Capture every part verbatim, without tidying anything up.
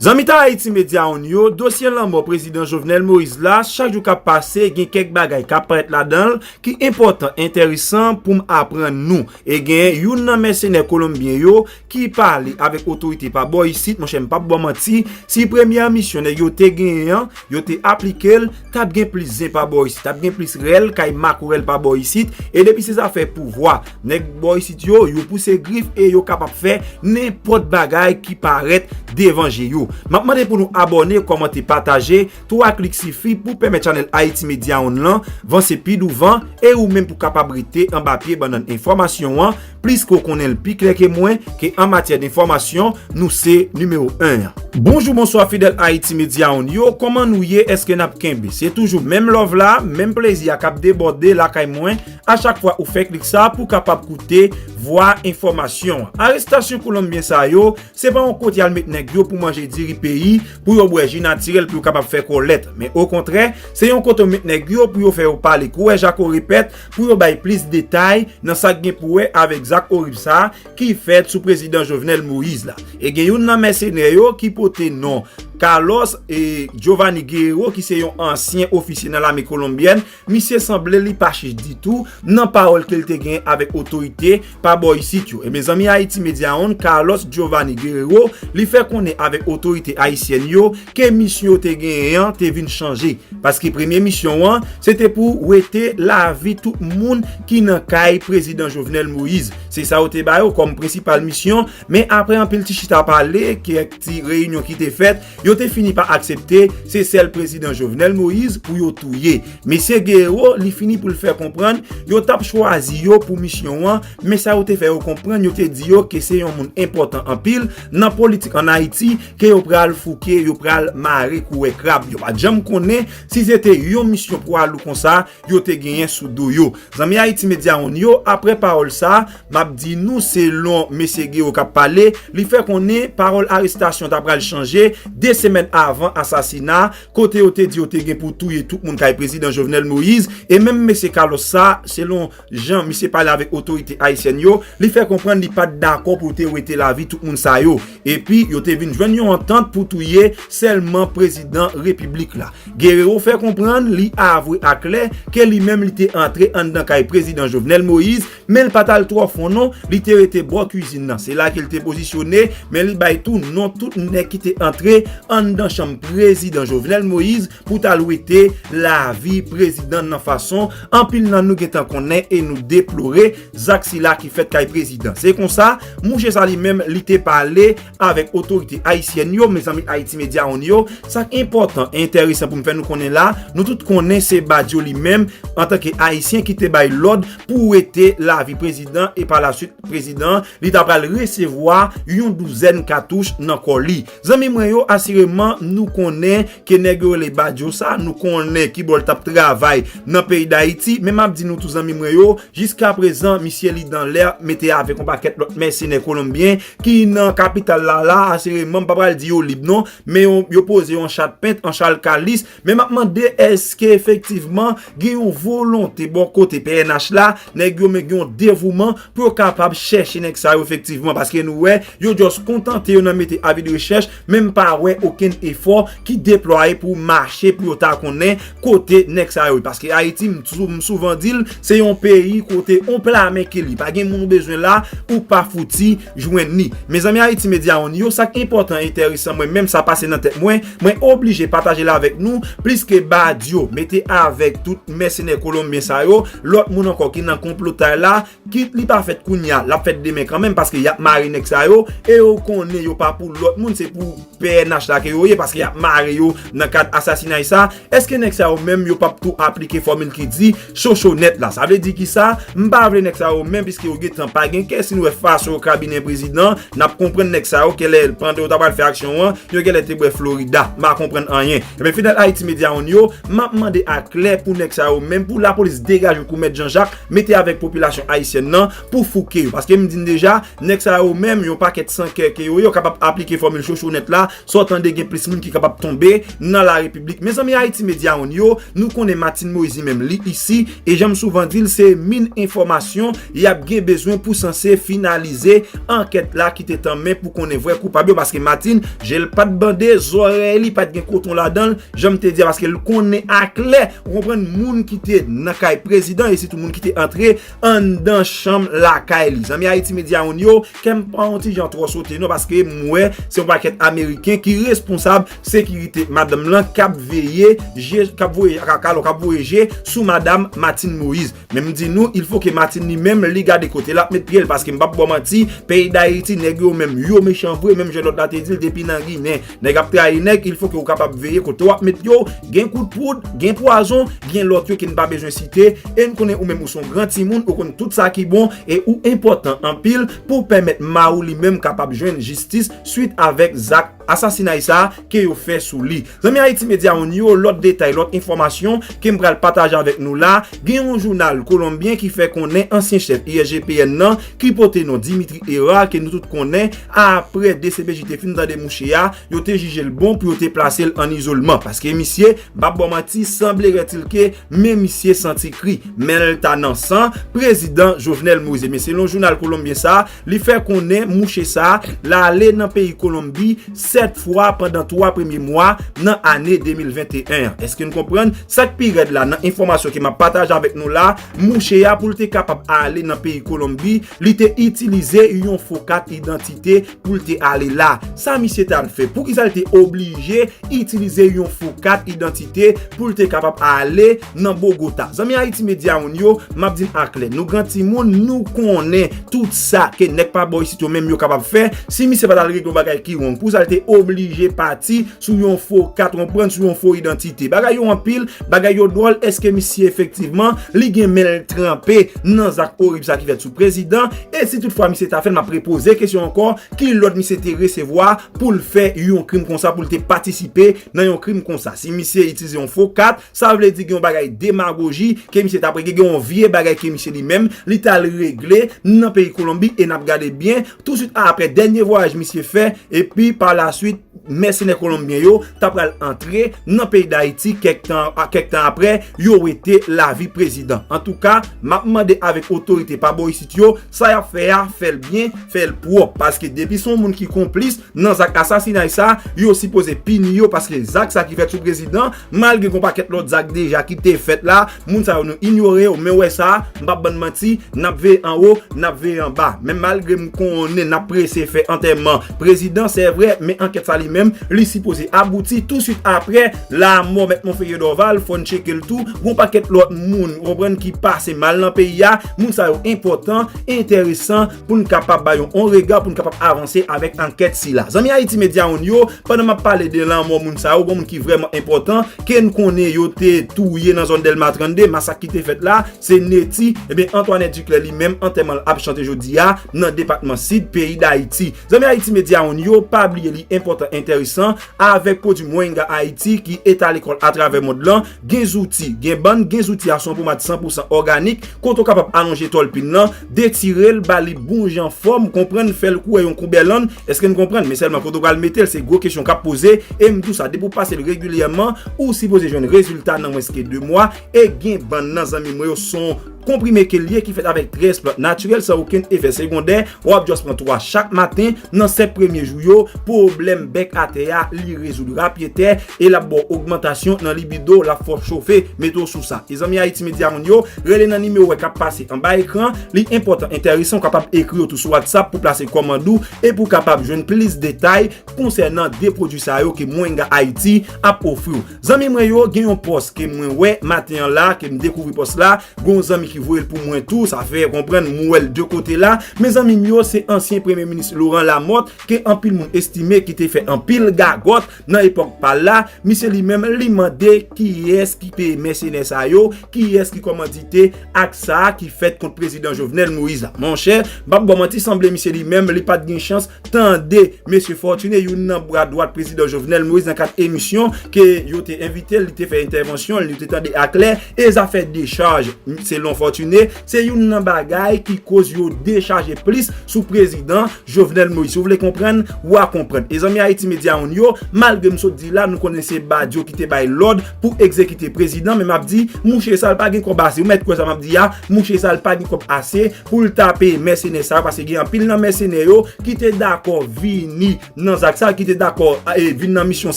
Zanmi ta Haiti Media One yo, dosye lanmò prezidan Jovenel Moïse la, chak jou k ap pase, gen kèk bagay k ap parèt ladan l ki enpòtan, enteresan pou m aprann nou. E gen youn nan mèsenè kolonbyen yo ki pale avèk otorite pa bò isit, monchè, m p ap ba w manti, si premyè misyon nèg yo te genyen an, yo te aplike l, t ap gen plis zen pa bò isit, t ap gen plis rèl kay makorèl pa bò isit, e depi se zafè pouvwa, nèg bò isit yo, yo pouse grif e yo kapab fè nenpòt bagay ki parèt devan je yo. M ap mande pou nou abòne, kòmante, pataje, twa klik sifi pou pèmèt chanèl Haiti Media One lan vanse pi douvan, e ou menm pou kapab rete anba pye bannann enfòmasyon an, plis ke w konnen l pi klè ke mwen, ke an matyè denfòmasyon, nou se nimewo en an. Bonjou, bonswa, fidèl Haiti Media One yo, kòman nou ye? Èske n ap kenbe? Se toujou menm love la, menm plezi a k ap debòde lakay mwen, a chak fwa ou fè klik sa pou kapab koute vwa enfòmasyon an. Arestasyon kolonbyen sa yo, se pa yon kote y al met nèg yo pou manje diri peyi, pou yo bwè ji natirèl, pou yo kapab fè kòlèt. Men okontrè, se yon kote yo met nèg yo pou yo fè yo pale. Kou wè jako repèt, pou yo bay plis detay nan sa k gen pou wè avèk zak orib sa a ki fèt sou prezidan Jovenel Moïse la. E gen youn nan mèsenè yo ki pote non Carlos e Giovanni Guerrero, ki se yon ansyen ofisye nan lame kolonbyèn. Misye sanble li pa chich ditou nan pawòl ke l te gen avèk otorite pa bò isit yo. E mezanmi, Haiti Media One, Carlos Giovanni Guerrero, li fè konnen avèk otorite ayisyèn yo ke misyon yo te genyen an te vin chanje. Paske premye misyon an, se te pou wete lavi tout moun ki nan kay prezidan Jovenel Moïse. Se sa yo te ba yo kòm prensipal misyon, men apre anpil ti chita pale, kèk ti reyinyon ki te fèt, yo te fini pa aksepte se sèl prezidan Jovenel Moïse pou yo touye. Mesye Guerrero, li fini pou l fè konprann, yo t ap chwazi yo pou misyon an, men sa yo te fè yo konprann, yo te di yo ke se yon moun enpòtan anpil nan politik ann Ayiti, ke yo pral fouke, yo pral mare kou wè krab. Yo pa t janm konnen si se te yon misyon pwa lou konsa yo te genyen sou do yo. Zanmi Haiti Media One yo, apre pawòl sa, m ap di nou, selon mesye Guerrero k ap pale, li fè konnen pawòl arestasyon ta pral chanje de semèn avan asasina, kote yo te di yo te gen pou touye tout moun kay prezidan Jovenel Moïse, e menm mesye Carlos sa, selon jan misye pale avèk otorite ayisyèn yo, li fè konprann li pa t dakò pou te wete lavi tout moun sa yo. Epi, yo te vin jwenn yon antant pou touye sèlman prezidan repiblik la. Guerrero fè konprann li avwe aklè ke li menm li te antre anndan kay prezidan Jovenel Moïse, men l pa t al twò fon non, li te rete bò kwizin nan. Se la ke l te pozisyone, men li bay tou non tout nèg ki te antre anndan chanm prezidan Jovenel Moïse pou t al wete lavi prezidan nan fason anpil nan nou gentan konnen e nou deplore zak sila ki fèt kay prezidan. Se konsa, mouche sa li menm, li te pale avèk otorite ayisyèn yo, mezanmi Haiti Media One yo, sa k enpòtan e enteresan pou m fè nou konnen la, nou tout konnen se Badio li menm, antanke ayisyen ki te bay lòd pou wete lavi prezidan e pa la swit prezidan, li ta pral resevwa yon douzèn katouch nan kò li. Zanmi mwen yo, asireman, nou konnen ke nèg yo rele Badio sa, nou konnen ki bò l t ap travay nan peyi Dayiti, men m ap di nou tou, zanmi mwen yo, jiska prezan, misye li dan lè, mete avèk yon pakèt lòt mèsenè kolonbyen ki nan kapital la, la, asireman, m pa pral di yo lib non, men yo, yo poze yon chat pent an chal kalis, men m ap mande èske efektivman gen yon volonte bò kote P N H la, nèg yo men gen yon devouman pou yo kapab chèche nèg sa yo efektivman, paske nou wè, yo just kontante yo nan mete avi de rechèch, men m pa wè okenn efò ki deplwaye pou mache pou yo ta konnen kote nèg sa yo ye. Paske Ayiti, m sou-, m souvan di l, se yon peyi kote on pla men ke li. Pa gen moun ou bezwen la, ou pa fouti jwenn li. Mezanmi Haiti Media One yo, sa k enpòtan, enteresan, mwen menm sa pase nan tèt mwen, mwen oblije pataje l avèk nou, pliske Badio mete avèk tout mèsenè kolonbyen sa yo, lòt moun ankò ki nan konplotay la, kit li pa fèt kounya, l ap fèt demen kanmenm, paske y ap mare nèg sa yo, e yo konnen yo pa pou lòt moun, se pou P N H la ke yo ye, paske y ap mare yo nan kad asasinay sa. Èske nèg sa yo menm yo p ap tou aplike fòmil ki di chochonèt la? Sa vle di kisa? M pa vle nèg sa yo menm, piske yo gentan pa gen kè, si nou wè fason yo kabinen prezidan, n ap konprann nèg sa yo, kèlè pandan yo ta pral fè aksyon an, yo genlè te bwè Florida. M pa konprann anyen. Ebyen, fidèl Haiti Media One yo, m ap mande aklè pou nèg sa yo menm, pou lapolis degaje kou mèt Jean Jacques, mete avèk popilasyon ayisyèn nan pou fouke yo. Paske m di n deja, nèg sa yo menm, yon pakèt san kè ke yo ye, yo kapab aplike fòmil chochonèt la, sòtan tande gen plis moun ki kapab tonbe nan la repiblik. Mezanmi, Ayiti Medya One yo, nou konnen Martine Moïse li menm li isi, e jan m souvan di l, se min enfòmasyon y ap gen bezwen pou sanse finalize ankèt la ki te tanmen pou konnen vrè koupab yo, paske Martine, je l pa t bande, zòrèy li pa t gen koton ladan l, jan m te di a, paske l konnen aklè, ou konprann, moun ki te nan kay prezidan e sitou moun ki te antre anndan chanm lakay li. Zanmi Ayiti Medya One yo, kè m pa yon ti jan twò sote non, paske m wè se yon pakèt Ameriken ki responsab sekirite madanm lan, k ap veye je, k ap voye, k ap, alò, k ap voye je sou madanm Martine Moïse. Men m di nou, il faut que Martine li menm, li gade kote l ap met pye l, paske m p ap ba w manti, peyi Dayiti, nèg yo menm, yo mechan vre, menm jan lòt la te di l, depi nan Ginen, nèg ap trayi nèg, il faut que ou kapab veye kote w ap met yo, gen kout poud, gen pwazon, gen lòt yo ke n pa bezwen site, e n konnen ou menm ou se yon gran timoun, ou konn tout sa ki bon, e ou enpòtan anpil pou pèmèt mari w li menm kapab jwenn jistis swit avèk zak asasinay sa a ke yo fè sou li. Zanmi Ayiti Medya One yo, lòt detay, lòt enfòmasyon ke m pral pataje avèk nou la, gen yon jounal kolonbyen ki fè konnen ansyen chèf I S G P N nan ki pote non Dimitri Hérard, ke nou tout konnen, apre D C P J te fin tande mouche a, yo te jije l bon pou yo te plase l ann izolman, paske misye, m p ap ba w manti, sanble rètil ke men misye santi kri, men l ta nan san prezidan Jovenel Moïse. Men selon jounal kolonbyen sa, li fè konnen mouche sa, l ale nan peyi Kolonbi sèt fwa pandan twa premye mwa nan ane de mil venteyen an. Èske n konprann? Sa k pi rèd la, nan enfòmasyon ke m ap pataje avèk nou la, mouche a, pou l te kapab ale nan peyi Kolonbi, li te itilize yon fo kat idantite pou l te ale la. Sa misye t al fè? Poukisa l te oblije itilize yon fo kat idantite pou l te kapab ale nan Bogota? Zanmi Ayiti Medya One yo, m ap di n aklè, nou gran timoun, nou konnen tout sa ke nèg pa bò isit yo menm yo kapab fè. Si misye pa t al regle yon bagay ki wrong, poukisa l te oblije pati sou yon fo kat, konprann, sou yon fo idantite? Bagay yo anpil, bagay yo dwòl. Èske misye efektivman, li gen men l tranpe nan zak orib sa ki fèt sou prezidan? E si toutfwa misye ta fè l, m ap repoze kesyon ankò, ki lòd misye te resevwa pou l fè yon krim konsa, pou l te patisipe nan yon krim konsa? Si misye itilize yon fo kat, sa vle di gen yon bagay demagoji ke misye t ap regle, gen yon vye bagay ke misye li menm, li t al regle nan peyi Kolonbi, e n ap gade byen, touswit apre dènye vwayaj misye fè, epi pa la swit, mèsenè kolonbyen yo ta pral antre nan peyi Dayiti kèk tan, a, kèk tan apre yo wete lavi prezidan. Antouka, m ap mande avèk otorite pa bò isit yo, sa y ap fè a, fè l byen, fè l pwòp, paske depi se yon moun ki konplis nan zak asasinay sa, yo sipoze pini yo, paske zak sa ki fèt sou prezidan, malgre gen yon pakèt lòt zak deja ki te fèt la, moun sa yo nou inyore yo, men wè sa, m p ap bann manti, n ap veye anwo, n ap veye anba. Men malgre m konnen n ap prese fè antèman prezidan, se vre, men ankèt sa li menm, li sipoze abouti touswit apre lanmò Mèt Monferrier Dorval, fò n tcheke l tou, gon pakèt lòt moun, ou konprann, ki pase mal nan peyi a, moun sa yo enpòtan, enteresan, pou n kapab ba yo yon rega, pou n kapab avanse avèk ankèt sila. Zanmi Ayiti Medya One yo, pandan m ap pale de lanmò moun sa yo, gon moun ki vrèman enpòtan, ke n konnen yo te touye nan zòn Dèlma trannde, masak ki te fèt la, se Neti, ebyen, Antoinette Duclair li menm, antèman l ap chante jodi a nan depatman Sid peyi Dayiti. Zanmi Ayiti Medya One yo, pa bliye li enpòtan, enteresan, avèk pwodui Moringa Ayiti ki etale kò l atravè mond lan, gen zouti, gen bann, gen zouti a se yon pomad san pou san òganik, kote w kapab alonje tòlpin lan, detire l, ba li bon jan fòm, konprann, fè l kou wè yon kou bèlann, èske n konprann? Men sèlman kote w pral mete l, se gwo kesyon k ap poze, e m di w sa, depi w pase l regilyèman, ou sipoze jwenn rezilta nan mwens ke de mwa, e gen bann nan zanmi mwen yo, se yon konprime ke l ye ki fèt avèk trèz plant natirèl san okenn efè segondè, w ap just pran twa chak maten, nan sèt premye jou yo, pwoblèm bèk atè a, li rezoud rapyetè, e l ap ba w ogmantasyon nan libido, l ap fè w chofe, mete w sou sa. E zanmi Ayiti Medya One yo, rele nan nimewo w wè k ap pase anba ekran, li enpòtan, enteresan, w kapab ekri yo tou sou WhatsApp pou plase kòmand ou, e pou w kapab jwenn plis detay konsènan de pwodui sa yo ke Moringa Ayiti ap ofri w. Zanmi mwen yo, gen yon pòs ke mwen wè maten an la, ke m dekouvri pòs la, gon zanmi ki voye l pou mwen tou, sa fè konprann m wè l de kote la. Men zanmi m yo, se ansyen premye minis Laurent Lamothe, ke anpil moun estime ki te fè anpil gagòt nan epòk pa l la. Misye li menm, li mande kiyès ki peye mèsenè sa yo, kiyès ki kòmandite ak sa a ki fèt kont prezidan Jovenel Moïse la. Monchè, m p ap ba w manti, sanble misye li menm, li pa t gen chans tande mesye Fortuné, youn nan bra dwat prezidan Jovenel Moïse, nan kad emisyon ke yo te envite l, li te fè entèvansyon l, li te tande aklè, e zafè dechaj, selon Fortuné, se youn nan bagay ki koz yo dechaje plis sou prezidan Jovenel Moïse. Si w vle konprann, w a konprann. E zanmi Haiti Media One yo, malgre m sot di la, nou konnen se Badio ki te bay lòd pou egzekite prezidan, men m ap di, mouche sa l pa gen kòb ase. Ou mèt kwè sa m ap di a, mouche sa l pa gen kòb ase pou l ta peye mèsenè sa yo, paske gen anpil nan mèsenè yo ki te dakò vini nan zak sa, ki te dakò, e, vin nan misyon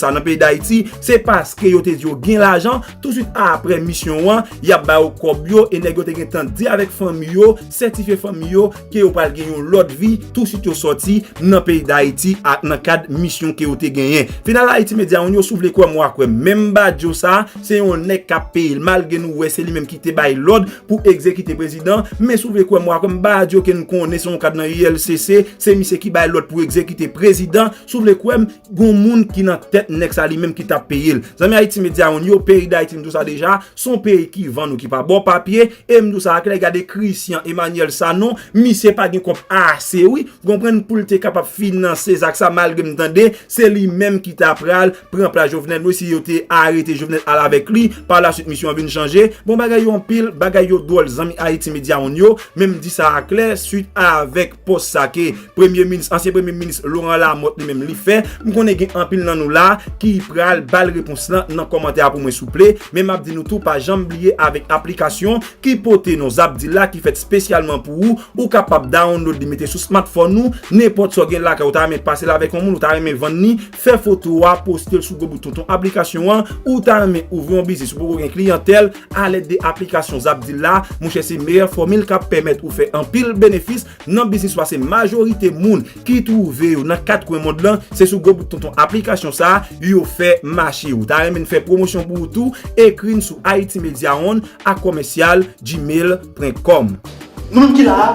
sa nan peyi Dayiti, se paske yo te di yo gen lajan, tousuit apre misyon an, y ap ba yo kòb yo, e nèg yo te gentan di avèk fanmi yo, sètifye fanmi yo, ke yo pral gen yon lòt vi, tousuit yo sòti nan peyi Dayiti a, nan kad misyon ke yo te genyen. Final Haiti Media One yo, si w vle kwè m, w a kwè m. Menm Badio sa, se yon nèg k ap peye l, malgre nou wè se li menm ki te bay lòd pou egzekite prezidan, men si w vle kwè m, w a kwè m, Badio ke n konnen se yon kad nan U L C C, se misye ki bay lòd pou egzekite prezidan, si w vle kwè m, gon moun ki nan tèt nèg sa li menm ki t ap peye l. Zanmi Haiti Media One yo, peyi Dayiti, m di w sa deja, se yon peyi ki vann ou ki pa ba w papye, e m di w sa aklè, gade Christian Emmanuel Sanon, misye pa gen kòb ase wi, w konprann, pou l te kapab finanse zak sa, malgre m tande se li menm ki ta pral pran plas Jovenel Moïse si yo te arete Jovenel al avèk li, pa la suite misyon an vin chanje. Bon, bagay yo anpil, bagay yo dwòl, zanmi Haiti Media One yo, men m di sa aklè, suite avèk pòs sa ke Premye Minis, ansyen Premye Minis Laurent Lamothe li menm li fè, m konnen gen anpil nan nou la ki pral ba l repons lan nan kòmantè a pou mwen souple, men m ap di nou tou pa janm bliye avèk aplikasyon ki pote non Zabdila ki fèt espesyalman pou ou, ou kapab download li mete sou smartphone ou, nenpòt sa w gen lakay ou ta renmen pase l avèk yon moun, ou ta renmen vann li, fè foto a, poste l sou gwo bout tonton aplikasyon an, ou ta renmen ouvri yon biznis ou poko gen kliyantèl, alèd de aplikasyon Zabdila, monchè se meyè fòmil k ap pèmèt ou fè anpil benefis nan biznis ou a, se majorite moun ki twouve yo nan kat kwen mond lan, se sou gwo bout tonton aplikasyon sa a yo fè mache. Ou ta renmen n fè pwomosyon pou ou tou, ekri n sou Haiti Media One a kòmèsyal gmail pwen kòm. Nou menm ki la a,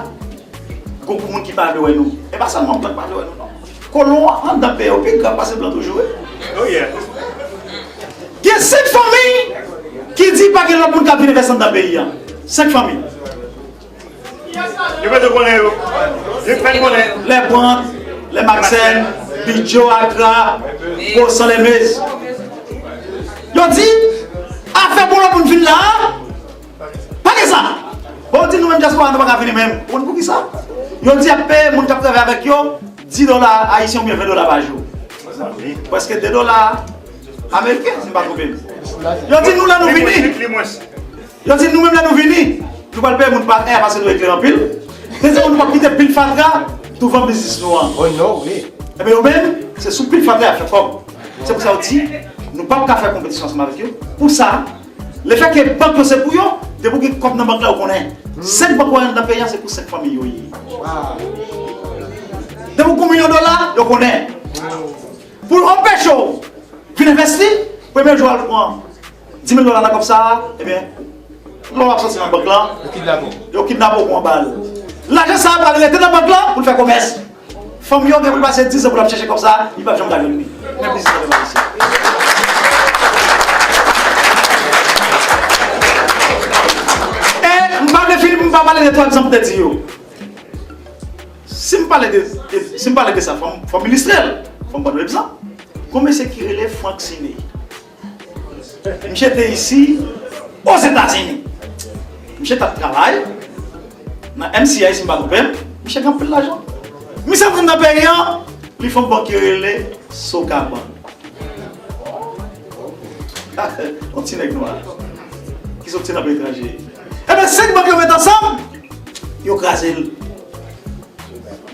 gon gwo moun ki pa vle wè nou. E pa sèlman blan ki pa vle wè nou, non. Kolon an anndan peyi yo pi grav pase blan toujou, wi. Oh yeah. Gen senk fanmi ki di pa gen lòt moun k ap vin envesti anndan peyi a. Senk fanmi. Yo pa tou konnen yo. Yo fè n konnen. Lèbrant, Lèmaksèn, Bidjo, Akra, Bosan, Lèmez. Yo di, afè pou lòt moun vin la a, pa gen sa. Bon, yo di nou menm dyaspora nou pa ka vini menm. Ou konn poukisa? Yo di y ap peye moun k ap travay avèk yo dis dola ayisyen oubyen ven dola pa jou. Prèske de dola ameriken, si m pa twonpe m. Yo di nou lè nou vini. Yo di nou menm lè nou vini, nou pral peye moun pa èr paske nou eklere anpil. Se di nou p ap kite pil fatra douvan biznis nou an. Oh non, wi. Ebyen yo menm, se sou pil fatra y ap fè kòb. Se pou sa yo di, nou p ap ka fè konpetisyon ansanm avèk yo. Pou sa, lefètke bank yo se pou yo, depi w gen kòb nan bank la, yo konnen. Senk bank ou wè anndan peyi a, se pou senk fanmi yo ye. Depi w gen yon milyon dola, yo konnen. Pou anpeche w vin envesti, premye jou al pran dis mil dola nan kòb sa a, ebyen, lè w ap sòti nan bank lan, yo kidnape w, yo kidnape w pou anba l. Lajan sa a pral rete nan bank lan pou l fè komès. Fanmi yo gen pou l pase diz an pou l ap chèche kòb sa a, li p ap janm ka jwenn li. Men biznis nan pèp ayisyen. E m pa vle fini pou m pa pale de twa egzanp m te di yo. Si m pale de, de, si m pale de sa, fò m, fò m ilistre l. Fò m ba nou egzanp. Gon mesye ki rele Frank Siné. Misye te isi Ozetazini. Misye t ap travay nan M C I, si m pa twonpe m. Misye gen anpil lajan. Misye rantre nan peyi an, li fè yon bank ki rele Sokabank. Yon ti nèg nwa ki soti nan peyi etranje. Ebyen, senk bank yo met ansanm, yo kraze l.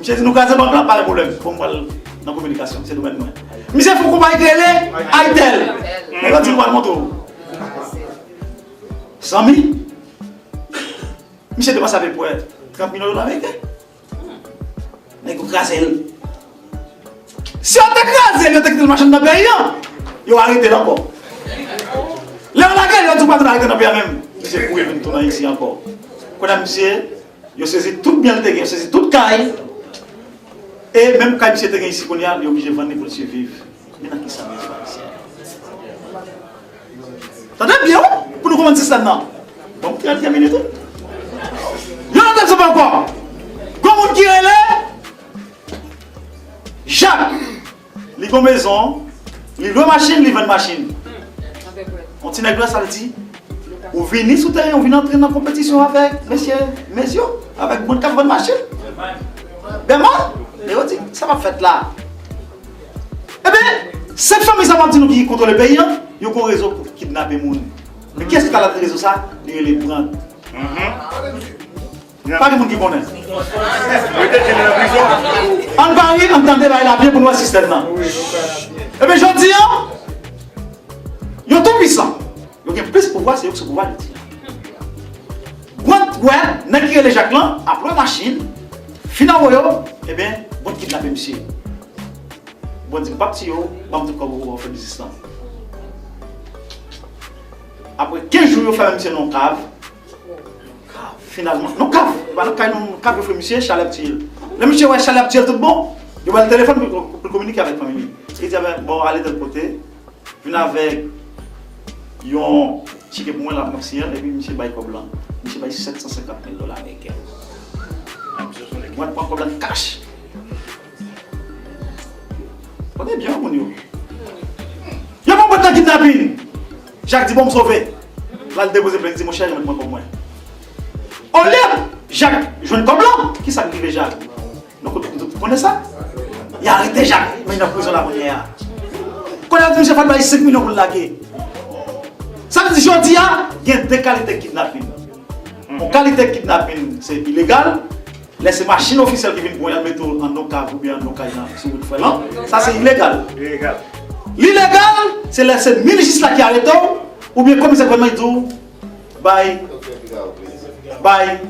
Misye di, "Nou kraze bank lan, pa gen pwoblèm. Bon, m pral nan kominikasyon, se domèn mwen." Misye fè yon konpayi ki rele Itel. Nèg yo di, "Nou pral montre w." Zanmi, misye depanse apeprè trant milyon dola ameriken. Nèg yo kraze l. Si yo te kraze l, yo te kite l mache anndan peyi an, yo arete l ankò. Lè yo lage l, yo di, "Ou pa dwe arete nan peyi a menm." Misye kouri vin tounen isi ankò. Kounye a misye, yo sezi tout byen l te gen, yo sezi tout kay. E menm kay misye te gen isi kounye a, li oblije vann li pou l siviv. Men nan kisa misye pa misye. Tande byen, wi, pou nou konprann sistèm nan. Bon, m trè, trè minit, wi. Yon lòt egzanp ankò. Gon moun ki rele Jak. Li gon mezon, li lwe machin, li vann machin. Yon ti nèg lè sa l di, Ou vini sou teren, ou vin antre nan konpetisyon avèk mesye Mezyo, avèk moun k ap vann machin. Bèman, e yo di, sa p ap fèt la. Ebyen, sèt fanmi sa m ap di nou ki kontwole peyi an, yo gon rezo pou kidnape moun. Men kiyès ki pale nan rezo sa? Li rele Brand. Pa gen moun ki konnen. Ann pale, ann tande bagay la byen pou n wè sistèm nan. Ebyen, jodi an, yo tou pwisan. Yo gen plis pouvwa, se yo ki sou pouvwa jodi an. Gwant wè, nèg ki rele Jak lan ap lwe machin, fin anwo yo, ebyen, gwant kidnape misye. Gwant di m p ap tiye w, ban m tout kòb ou pou w fè biznis lan. Apre kenz jou, yo fèmen misye nan yon kav. Finalman, nan kav, e pa nan kay non, nan kav yo fè misye, chalè ap tiye l. Lè misye wè chalè ap tiye l tout bon, yo ba l telefòn pou, pou l kominike avèk fanmi li. Li di, "Ebyen, bon, ale tèl kote, vin avèk yon tike pou mwen la, m ap siyen l," epi misye bay kòb lan. Misye bay sèt san senkant mil dola ameriken. Mwen pran kòb lan kach. Kote byen moun yo? Yo pran bwat nan kidnapin. Jak di, "Bon, m sove." L al depoze plent, li di, "Monchè, yo mèt pran kòb mwen." Olye Jak jwenn kòb lan, kisa k rive Jak? Nou tout, nou tout konnen sa. Y arete Jak, men li nan prizon la kounye a. Kounye a, di misye fò l bay senk milyon pou l lage. Sa vle di, jodi a, gen de kalite kidnapin. Yon kalite kidnapin, se ilegal. Lè se machin ofisyèl ki vin pran w, y al mete w anndan yon kav oubyen anndan yon kay nan, sou wout fè lan, sa se ilegal. Ilegal. Li legal, se lè se minis jistis la ki arete w, oubyen komisè gouvènman ki di w, bay, bay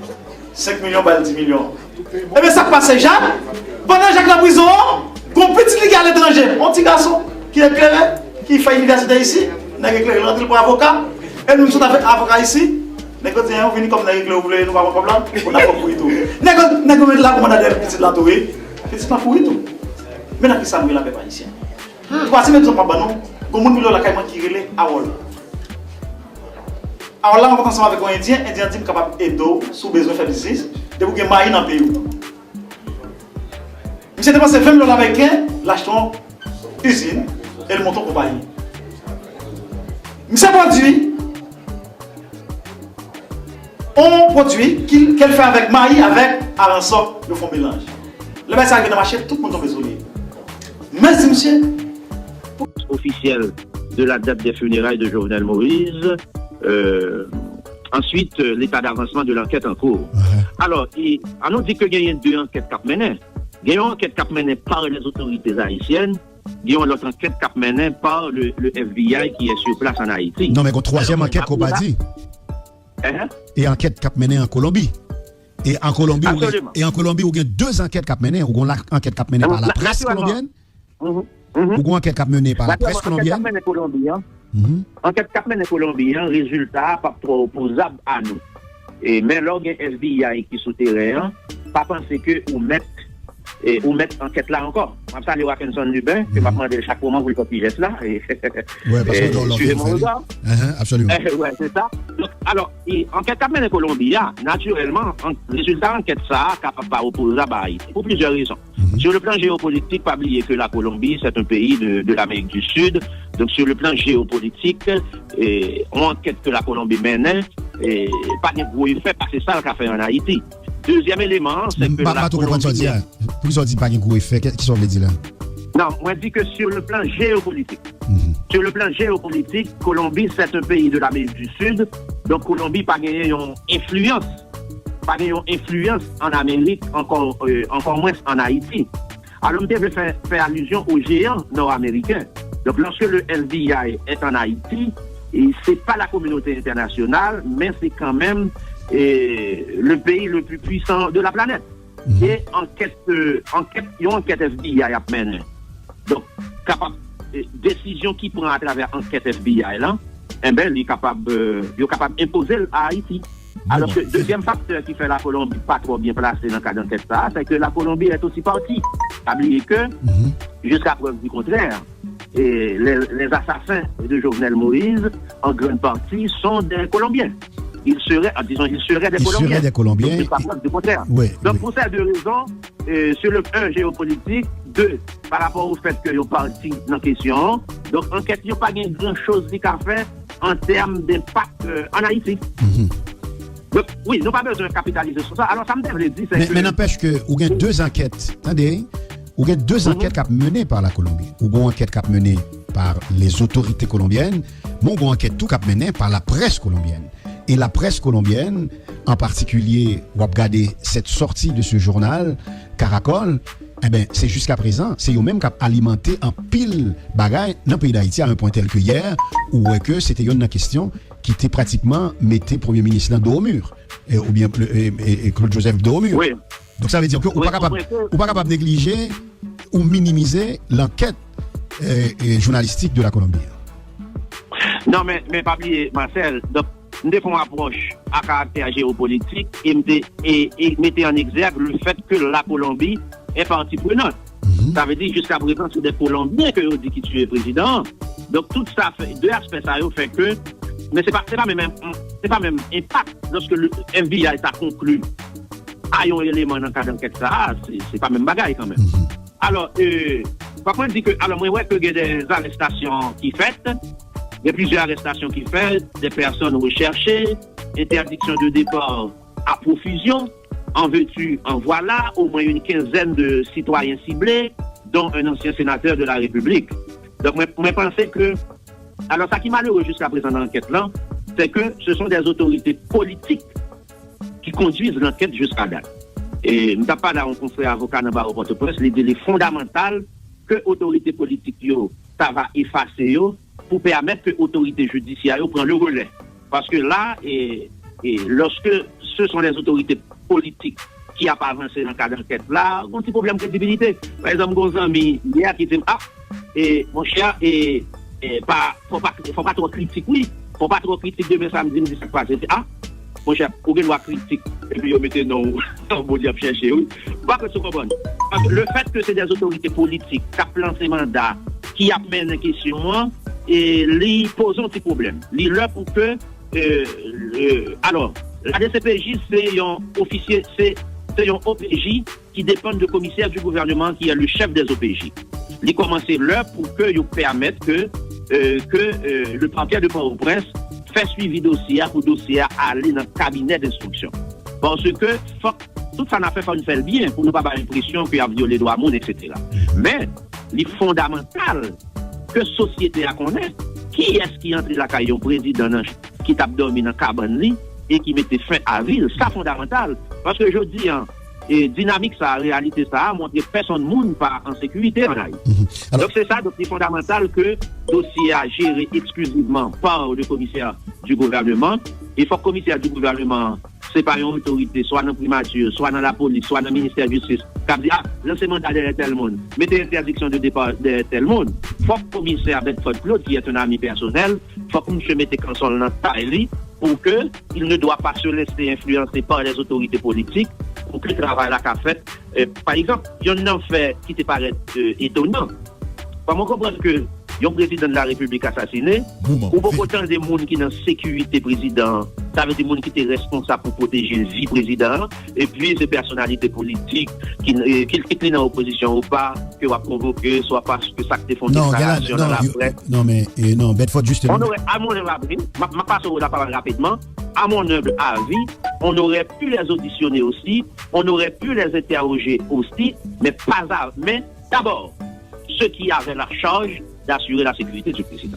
senk milyon, bay dis milyon. Ebyen, sa k pase Jak? Pandan Jak nan prizon an, gon pitit li ki aletranje, yon ti gason ki eklere, ki fè inivèsite isi, nèg eklere l, rantre l pran avoka, e nou sot avèk avoka isi, nèg yo di, "Ou vini kòm nèg eklere, ou vle, nou pa pran kòb lan, ou nan kòb pou wi tou." Nèg yo, nèg yo met la kòmandan dèyè pitit lan tou, wi. Pitit lan pou wi tou. Men nan kisa nou ye la, pèp ayisyen? Twazyèm egzanp m ap ban nou, gon moun vin lakay mwen ki rele Harold. Harold la rankontre ansanm avèk yon endyen, endyen an di, "M kapab ede w si w bezwen fè biznis, depi w gen mayi nan peyi w." Misye depanse ven mil dola ameriken, l achte yon izin, e l monte yon konpayi. Misye pwodui yon pwodui ki, ke l fè avèk mayi, avèk aransò, yo fè yon melanj. Lè bagay sa rive nan mache, tout moun tonbe sou li. Men di misye, officielle de la date des funérailles de Jovenel Moïse, euh, ensuite, euh, l'état d'avancement de l'enquête en cours. Alò, e, annou di ke genyen de ankèt k ap mennen. Gen yon ankèt k ap mennen par les autorités haïtiennes, gen yon lòt ankèt k ap mennen par le, le F B I ki est sur place en Haïti. Non, men gon twazyèm ankèt ke w pa di. E ankèt k ap mennen an Kolonbi. E an Kolonbi, ou gen, e an Kolonbi, ou gen de ankèt k ap mennen. Ou gon la, ankèt k ap mennen pa laprès kolonbyèn. Ou gon ankèt k ap mennen pa laprès kolonbyèn. Ankèt k ap mennen Kolonbi an, rezilta a p ap twò opozab a nou. E, men lè w gen F B I ki sou teren an, pa panse ke ou mèt, e, ou mèt ankèt la ankò. M ap salye Rackenson Lubin, ke m ap mande l chak moman pou l fè ti jès la. E, suivez mon regard. Wè, se sa. Donk, alò, e, ankèt k ap mennen Kolonbi a, natirèlman, an, rezilta ankèt sa a kapab pa opozab a Ayiti, pou plizyè rezon. Sur le plan géopolitique, pas oublier que la Colombie, c'est un pays de, de l'Amérique du Sud. Donc, sur le plan géopolitique, e, yon ankèt ke Lakolonbi mennen, e, pa gen gwo efè pase sa l ka fè an Ayiti. Dezyèm eleman an, se ke Lakolonbi. M pa twò konprann sa w di a. Poukisa w di pa gen gwo efè? Kisa w vle di la? Non, mwen di ke sur le plan géopolitique. Sur le plan géopolitique, Colombie, c'est un pays de l'Amérique du Sud. Donk, Kolonbi pa genyen yon enfliyans. Pa gen yon enfliyans an Amerik, ankò, e, ankò mwens an Ayiti. Alò, m te vle fè, fè alizyon o jeyan nò-ameriken. Donc, lorsque le F B I est en Haïti, et c'est pas la communauté internationale, mais c'est quand même, e, le pays le plus puissant de la planète. E ankèt, e, ankèt, yon ankèt F B I ap mennen. Donk, kapab, e, desizyon ki pran atravè ankèt F B I lan, enben, li kapab, e, yo kapab enpoze l a Ayiti. Alòske dezyèm faktè ki fè Lakolonbi pa twò byen plase nan kad ankèt sa a, se ke Lakolonbi est aussi partie. Pa bliye ke, jusqu'à preuve du contraire, e, les, les assassins de Jovenel Moïse, en grande partie, sont des Colombiens. Ils seraient, ah, disons, ils seraient des Colombiens. Ils seraient des Colombiens. Donc, jusqu'à preuve du contraire. Donc, pour ces deux raisons, e, sur le un géopolitique, deux, pa rapò au fait que yo pati nan kesyon an. Donk, ankèt yo pa gen gran choz li ka fè an tèm denpak ann Ayiti. Donk, wi, nou pa bezwen kapitalize sou sa. Alò, sa m te vle di, se ke... Men nanpèch ke ou gen de ankèt, tande, ou gen de ankèt k ap mennen pa la Kolonbi. Ou gen yon ankèt k ap mennen pa lèzotorite kolonbyèn, men ou gen yon ankèt tou k ap mennen pa laprès kolonbyèn. E laprès kolonbyèn, an patikilye, w ap gade cette sortie de ce journal, Caracol, enben, se jiskaprezan, se yo menm k ap alimante anpil bagay nan peyi Dayiti, à un point tel que hier, ou wè ke se te yonn nan kesyon ki te pratikman mete premye minis lan dos au mur, e, oubyen e, e, e Claude Joseph dos au mur. Donk, sa vle di ke ou pa kapab, ou pa kapab neglije ou minimize lankèt e, e, jounalistik de la Kolonbi. Non, men, men pa bliye, Marcel, donk, m te fè yon apwòch a karaktè jewopolitik e m te e, e mete an egzèk le fèt ke la Kolonbi est partie prenante. Sa vle di, jiskaprezan, se de Kolonbyen ke yo di ki tiye prezidan an. Donk, tout sa fè, de aspè sa yo fè ke, men se pa, se pa menm, se pa menm enpak lòske le F B I ta konkli a yon eleman nan kad ankèt sa a, se, se pa menm bagay kanmenm. Alò, e, fòk mwen di ke, alò, mwen wè ke gen de arèstasyon ki fèt, gen plizyè arèstasyon ki fèt, de pèsòn rechèche, entèdiksyon de depa a profizyon, en veux-tu, en voilà, au moins une quinzaine de citoyens ciblés, dont un ancien sénateur de la République. Donk, mwen, mwen panse ke, alò, sa ki malere jiskaprezan nan ankèt lan, se ke ce sont des autorités politiques qui conduisent l'enquête jusqu'à date. E m t ap pale a yon konfrè avoka nan bawo Pòtoprens, li di li fondamantal ke otorite politik yo ta va efase yo pou pèmèt ke otorite jidisyè yo pran le relè. Paske la, e, e, lorsque ce sont les autorités politiques ki ap avanse nan kad ankèt la, gon ti pwoblèm kredibilite. Pa egzanp, gon zanmi yè ki di m, a, e, monchè, e, e, pa, fò pa, fò pa twò kritik, wi. Fò pa twò kritik, demen samdi, m di sa k pase. M di, a, monchè, ou gen dwa kritik, epi yo mete non w nan moun y ap chèche, wi. M pa kwè si w konprann. Paske le fèt ke se de otorite politik k ap lanse manda, ki ap mennen kesyon an, e li poze yon ti pwoblèm. Li lè pou ke, e, e, alò, la D C P J se yon ofisye, se, se yon O P J ki depann de komisè du gouvèneman ki est le chef des O P J. Li kòmanse lè pou ke yo pèmèt ke, e, ke, e, le parquet de Port-au-Prince fè swivi dosye a pou dosye a ale nan kabinè denstriksyon. Paske fòk tout sa n ap fè, fò n fè l byen pou nou pa bay enpresyon ke y ap vyole dwa moun, et cetera. Men, li fondamantal ke sosyete a konnen kiyès ki antre lakay yon prezidan nan, ki t ap dòmi nan kabann li e ki mete fen a vi l. Sa fondamantal. Paske jodi a, e dinamik sa a, reyalite sa a, montre pèsonn moun pa an sekirite an Ayiti. Donk, se sa, donk, li fondamantal ke dosye a jere eksklizivman par le commissaire du gouvernement. E fòk komisè di gouvèneman an, se pa yon otorite, swa nan primati, swa nan lapolis, swa nan ministè jistis, k ap di, a, lanse manda dèyè tèl moun, mete entèdiksyon de depa dèyè tèl moun. Fòk komisè Bedford Claude, qui est un ami personnel, fòk misye mete kanson l nan tay li pou ke il ne doit pas se laisser influencer par les autorités politiques pou ke travay la ka fèt. E, pa egzanp, yonn nan fè ki te parèt, e, etonan, kòman konprann ke yon prezidan de la repiblik asasine, ou poko tande moun ki nan sekirite prezidan an, sa vle di moun ki te responsab pou pwoteje vi prezidan an, epi se pèsonalite politik, ki, e, ki, kit li nan opozisyon ou pa, ke w ap konvoke, swa paske sa k te fè yon deklarasyon nan laprès. Non, men, e, non, Bedford, justement. On aurait, à mon humble avis, m ap, m ap pase w lapawòl rapidman, à mon humble avis, on aurait pu les auditionner aussi, on aurait pu les interroger aussi, mais pas à, mais d'abord, ceux qui avaient la charge d'assurer la sécurité du président.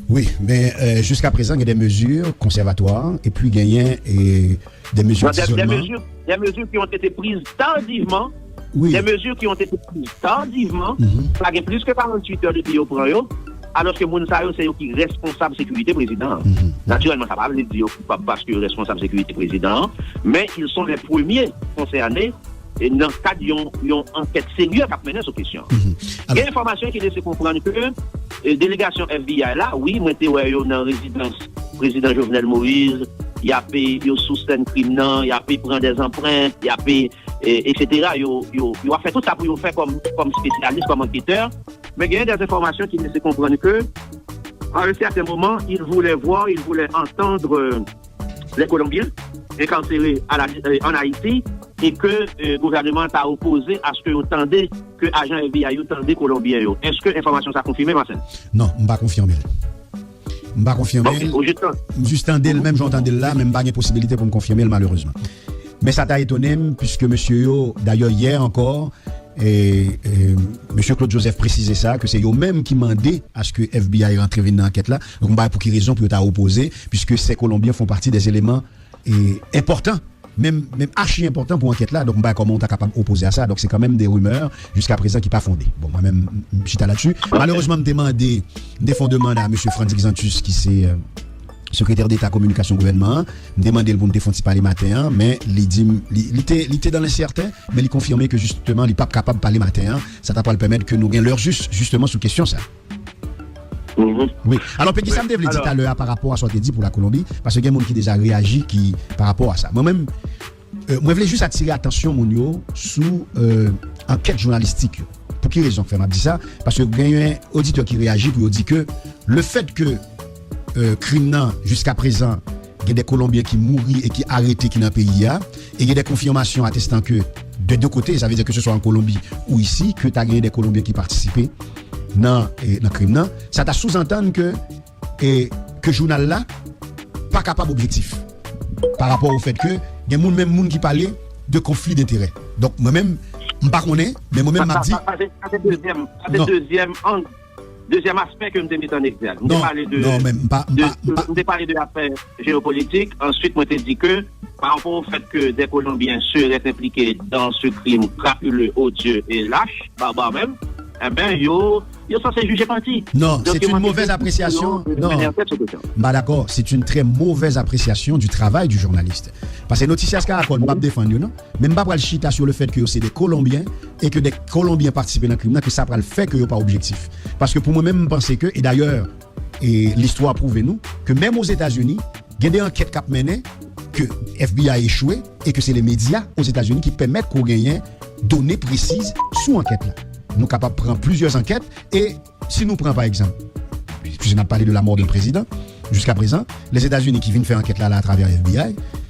Wi, men, euh, jiskaprezan, gen de mezi konsèvatwa, epi genyen, e, de mezi dizolman. Des mesures, des mesures qui ont été prises tardivement, des mesures qui ont été prises tardivement, sa gen plis ke karanntuit è depi yo pran yo, alòske moun sa yo se yo ki responsab sekirite prezidan an. Natirèlman, sa pa vle di yo koupab paske yo responsab sekirite prezidan an, men ils sont les premiers concernés e nan kad yon, yon ankèt serye k ap mennen sou kesyon an. Gen enfòmasyon ki lese konprann ke, e, delegasyon F B I la, wi, mwen te wè yo nan rezidans prezidan Jovenel Moïse, y ape, yo sou sèn krim nan, y ape pran dèzanprent, y ape, e, etsetera. Yo, yo, yo ap fè tout sa pou yo fè kòm, kòm espesyalis, kòm anketè. Men gen dèzanfòmasyon ki lese konprann ke, à un certain moment, ils voulaient voir, ils voulaient entendre, euh, les Colombiens incarcérés à la, euh, en Haïti, e ke, euh, gouvèneman an ta opoze a ce que yo tande, ke ajan F B I yo tande Kolonbyen yo. Èske enfòmasyon sa konfime, Marcel? Non, m pa konfime l. M pa konfime l. M jis tande l menm jan w tande l la, men m pa gen posibilite pou m konfime l malerezman. Men sa ta etone m, piske mesye yo, dayè yè ankò, e, e, mesye Claude Joseph presize sa, ke se yo menm ki mande aske F B I rantre vin nan ankèt la. Donk, m pa wè pou ki rezon pou yo ta opoze, puisque ces Colombiens font partie des éléments, e, enpòtan, menm, menm achi enpòtan pou ankèt la. Donk, m pa wè kòman ou ta kapab opoze a sa. Donk, se kanmenm de rimè, jiska prezan, ki pa fonde. Bon, mwen menm, m chita ladsi. Malerezman, m te mande, m te fè yon demann a mesye Frantz Xantus, ki se, e, sekretè deta kominikasyon gouvènman an. M te mande l pou n te fè yon ti pale maten an, men li di m, li, li te, li te dan lensèten, men li konfime ke jisteman, li p ap kapab pale maten an. Sa ta pral pèmèt ke nou gen lè jis, jisteman, sou kesyon sa. Wi. Alò, Peggy, sa m te vle di talè a pa rapò a sa w te di pou Lakolonbi, paske gen moun ki deja reyaji ki pa rapò a sa. Mwen menm, e, mwen vle jis atire atansyon moun yo sou, e, ankèt jounalistik yo. Pou ki rezon k fè m ap di sa? Paske genyen oditè ki reyaji pou yo di ke le fèt ke, e, krim nan, jiska prezan, gen de Kolonbyen ki mouri e ki arete ki nan peyi a, e gen de konfimasyon atestan ke de de kote, sa vle di ke se swa an Kolonbi ou isi, ke ta gen de Kolonbyen ki patisipe nan, e, nan krim nan, sa ta souzantann ke, e, ke jounal la pa kapab objektif pa rapò o fèt ke gen moun, menm moun ki pale de konfli denterè. Donk, mwen menm, m pa konnen, men mwen menm m ap di. Sa, sa, sa se, sa se dezyèm, sa se dezyèm ang, dezyèm aspè ke m te mete an egzèg. M te pale de, non, men m pa, m de, pa, m pa, m te pale de aspè jeyopolitik. Answit, mwen te di ke, pa rapò o fèt ke des Colombiens seraient impliqués dans ce crime crapuleux, odieux et lâche, barbare même, enben, yo, yo sanse jije pati. Non, c'est une mauvaise appréciation. Non. M pa dakò. C'est une très mauvaise appréciation du travail du journaliste. Paske Noticias Caracol, m p ap defann yo, non. Men m pa pral chita sou le fèt ke yo se de Kolonbyen e ke de Kolonbyen patisipe nan krim nan, ke sa pral fè ke yo pa objektif. Paske pou mwen menm, m panse ke, e dayè, e listwa pwouve nou, ke menm Ozetazini, gen de ankèt k ap mennen, ke F B I echwe, e ke se le medya Ozetazini ki pèmèt ke w genyen done presiz sou ankèt la. Nou kapab pran plizyè ankèt, e si nou pran, pa egzanp, puisque n ap pale de la mort d'un président, jiska prezan, Lèzetazini ki vin fè ankèt la, la, atravè F B I,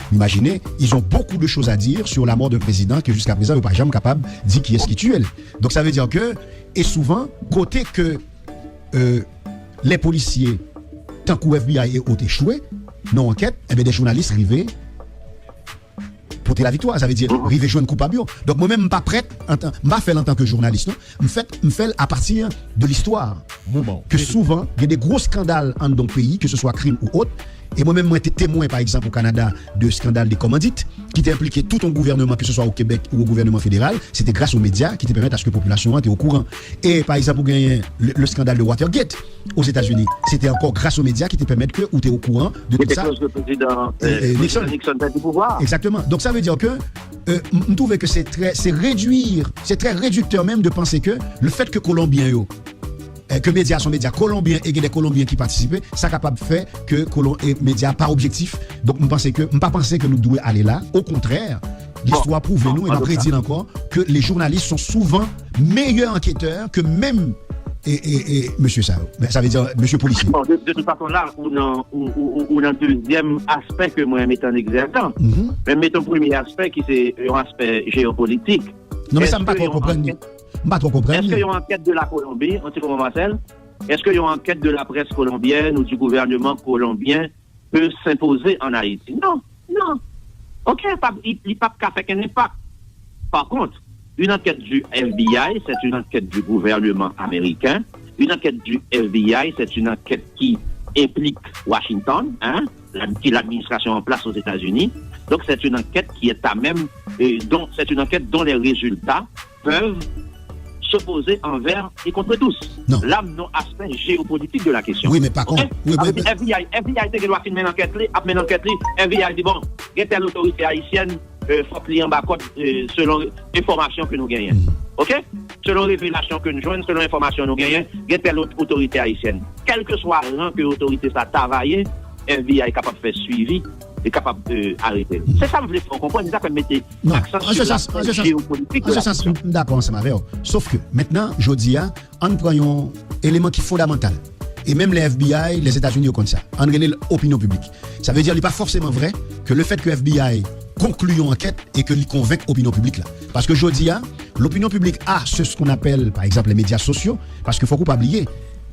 m imajine, ils ont beaucoup de choses à dire sur la mort d'un président ke jiska prezan, yo pa janm kapab di kiyès ki tiye l. Donk, sa vle di ke, e souvan, kote ke, e, lè polisye, tankou F B I e ot echwe nan ankèt, enben, de jounalis rive pote laviktwa, sa vle di rive jwenn koupab yo. Donk, mwen menm, m pa prèt, antan, m pa fè l antanke jounalis, non. M fè, m fè l apati de listwa. Ke souvan, gen de gwo eskandal anndan yon peyi, ke se swa krim ou ot. E mwen menm, mwen te temwen, pa egzanp, o Kanada, de eskandal de kòmandit, ki te enplike tout yon gouvèneman, ke se swa o Kebèk ou o gouvèneman federal. Se te gras o medya ki te pèmèt aske popilasyon an te okouran. E, pa egzanp, ou genyen le, le skandal de Watergate, Ozetazini, se te ankò gras o medya ki te pèmèt ke ou te okouran de tout sa. Ki te koz le prezidan, e, e, e, Nixon. Prezidan Nixon pèdi pouvwa a. Egzakteman. Donk, sa vle di ke, e, m, m twouve ke se trè, se redwi, se trè rediktè menm de panse ke le fèt ke Kolonbyen yo, e, ke medya se yon medya kolonbyen e gen de Kolonbyen ki patisipe, sa kapab fè ke Kolon-, e, medya pa objektif. Donk, m panse ke, m pa panse ke nou dwe ale la. Okontrè, listwa pwouve nou, e m ap redi l ankò, ke les journalistes sont souvent meilleurs enquêteurs que même, e, e, e, mesye sa yo. Men sa vle di, mesye polisye. Bon, de, de tout fason, la, ou nan, ou, ou, ou, ou nan dezyèm aspè ke mwen mete an egzèg la. Men m mete yon premye aspè ki se yon aspè jeyopolitik. Non, men sa m pa twò konprann li. M pa twò konprann li. Est-ce que yon ankèt de la Colombie, yon ti moman, Marcel, est-ce que yon ankèt de la presse colombienne ou du gouvernement colombien peut s'imposer en Haïti? Non, non. Ok, pa, li, li p ap ka fè kenn enpak. Par contre, une enquête du F B I, c'est une enquête du gouvernement américain. Une enquête du F B I, c'est une enquête qui implique Washington, hein, la, qui est l'administration en place aux États-Unis. Donc, c'est une enquête qui est à même, euh, dont, c'est une enquête dont les résultats peuvent s'opposer envers et contre tous. Non. La, m nan aspè jeyopolitik de la kesyon. Wi, men pa kon-, wi, men, men F B I, F B I te gen dwa fin mennen ankèt li, ap mennen ankèt li, F B I di, bon, gen tèl otorite ayisyèn, e, fòk li anba kòd, e, selon enfòmasyon ke nou genyen. Ok? Selon revelasyon ke n jwenn, selon enfòmasyon nou genyen, gen tèl ot-, otorite ayisyèn. Kèlkeswa ran ke otorite sa ta va ye, F B I kapab fè swivi, e kapab, e, arete l. Se sa m vle fè w konprann, se sa fè m mete aksan sou laspè jeyopolitik de la kesyon. Non, an se sans, an se sans, m, m dakò ansanm avè w. Sof ke, mentnan, jodi a, ann pran yon eleman ki fondamantal. E menm lè F B I, Lèzetazini, yo konn sa. Ann rele l opinyon piblik. Sa vle di, li pa fòseman vrè ke le fèt ke F B I konkli yon ankèt e ke li konvenk opinyon piblik la. Paske jodi a, l'opinion publique a ce, ce qu'on appelle, par exemple, les médias sociaux, paske fòk ou pa bliye,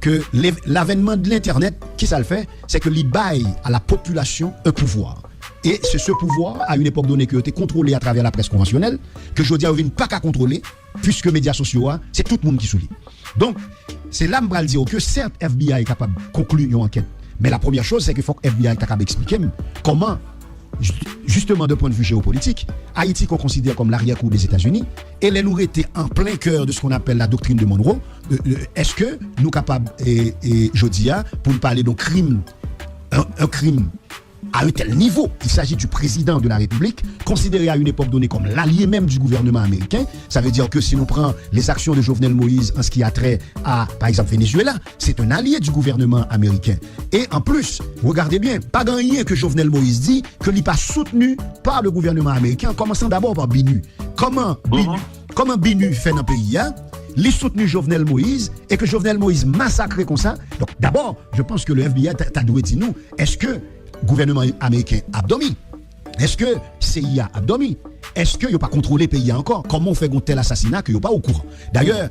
ke lev- l'avènman de l'entènèt, ki sa l fè? Se ke li bay a la popilasyon un pouvoir. E se se pouvwa, a yon epòk done, ke yo te kontwole atravè laprès konvansyonèl, ke jodi a yo vin pa ka kontwole, piske medya sosyo a, se tout moun ki sou li. Donk, se la m pral di w ke sèt, F B I kapab konkli yon ankèt. Men la premyè choz, se ke fòk F B I ta kab eksplike m kòman, jisteman, de pwen de vi jewopolitik, Ayiti ke w konsidere kòm laryè kou Dezetazni, e lè nou rete an plen kè de ce qu'on appelle la doctrine de Monroe, èske nou kapab, e, e, jodi a, pou n pale de krim, un, un crime à un tel niveau, il s'agit du président de la République, considéré à une époque donnée comme l'allié même du gouvernement américain. Ça veut dire que si nou pran les actions de Jovenel Moïse en ce qui a trait à, par exemple, Venezuela, c'est un allié du gouvernement américain. Et en plus, regardez bien, pa gen anyen ke Jovenel Moïse di ke li pa soutenu par le gouvernement américain, en commençant d'abord par BINUH. Kòman BINUH, kòman BINUH fè nan peyi a, li soutenu Jovenel Moïse, e ke Jovenel Moïse masakre konsa. Donk, dabò, je pense que le F B I ta, ta dwe di nou, èske gouvènman ameriken ap dòmi? Èske C I A ap dòmi? Èske yo pa kontwole peyi a ankò? Kòman w fè gon tèl asasina ke yo pa okouran? Dayè,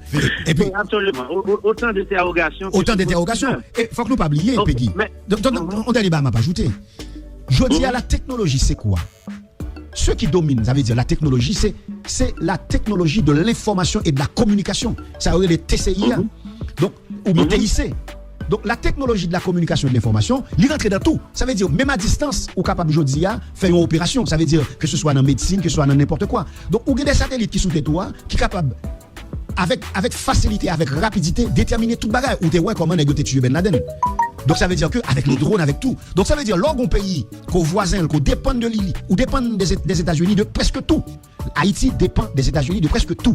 epi, otan de entèwogasyon. Otan de entèwogasyon. E fòk nou pa bliye, Peggy. Yon dènye bagay m ap ajoute. Jodi a, la teknoloji, se kwa? Ce qui domine, ça veut dire la technologie, c'est, c'est la technologie de l'information et de la communication. Sa yo rele T C I a. Donk, oubyen T I C. Donk, la technologie de la communication et de l'information, li rantre nan tou. Sa vle di, menm a distans, ou kapab jodi a fè yon operasyon. Sa vle di, ke se swa nan medsin, ke se swa nan nenpòt kwa. Donk, ou gen de satelit ki sou tèt ou a, ki kapab, avèk, avèk fasilite, avèk rapidite, detèmine tout bagay. Ou te wè kòman nèg yo te tiye Ben Laden. Donk, sa vle di ke avèk le drone, avèk tou. Donk, sa vle di, lè w gon peyi, ke w vwazen l, ke w depann de li, ou depann de, de Etazini de prèske tou. Ayiti depann de Etazini de prèske tou.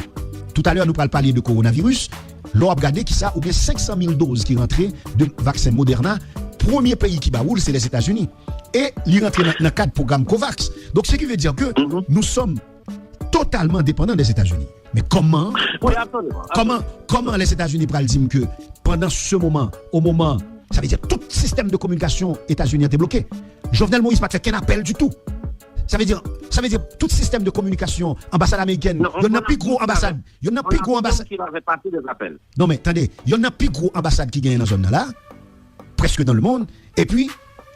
Toutalè, nou pral pale de kowonaviris. Lè w ap gade kisa, ou gen senk san mil doz ki rantre de vaksen Moderna. Premye peyi ki ba ou l, se Lèzetazini. E li rantre nan, nan kad pwogram COVAX. Donk, ce qui veut dire que nous sommes totalement dépendants des États-Unis. Men kòman, kòman, kòman Lèzetazini pral di m ke pandan se moman, o moman, sa vle di tout sistèm de kominikasyon Etazini an te bloke. Jovenel Moïse pa t fè kenn apèl ditou. Sa vle di, sa vle di tout sistèm de kominikasyon, anbasad amerikèn, yonn nan pi gwo anbasad, yonn nan pi gwo anbasad. Non, men tande, yonn nan pi gwo anbasad ki genyen nan zòn nan la, presque dans le monde, epi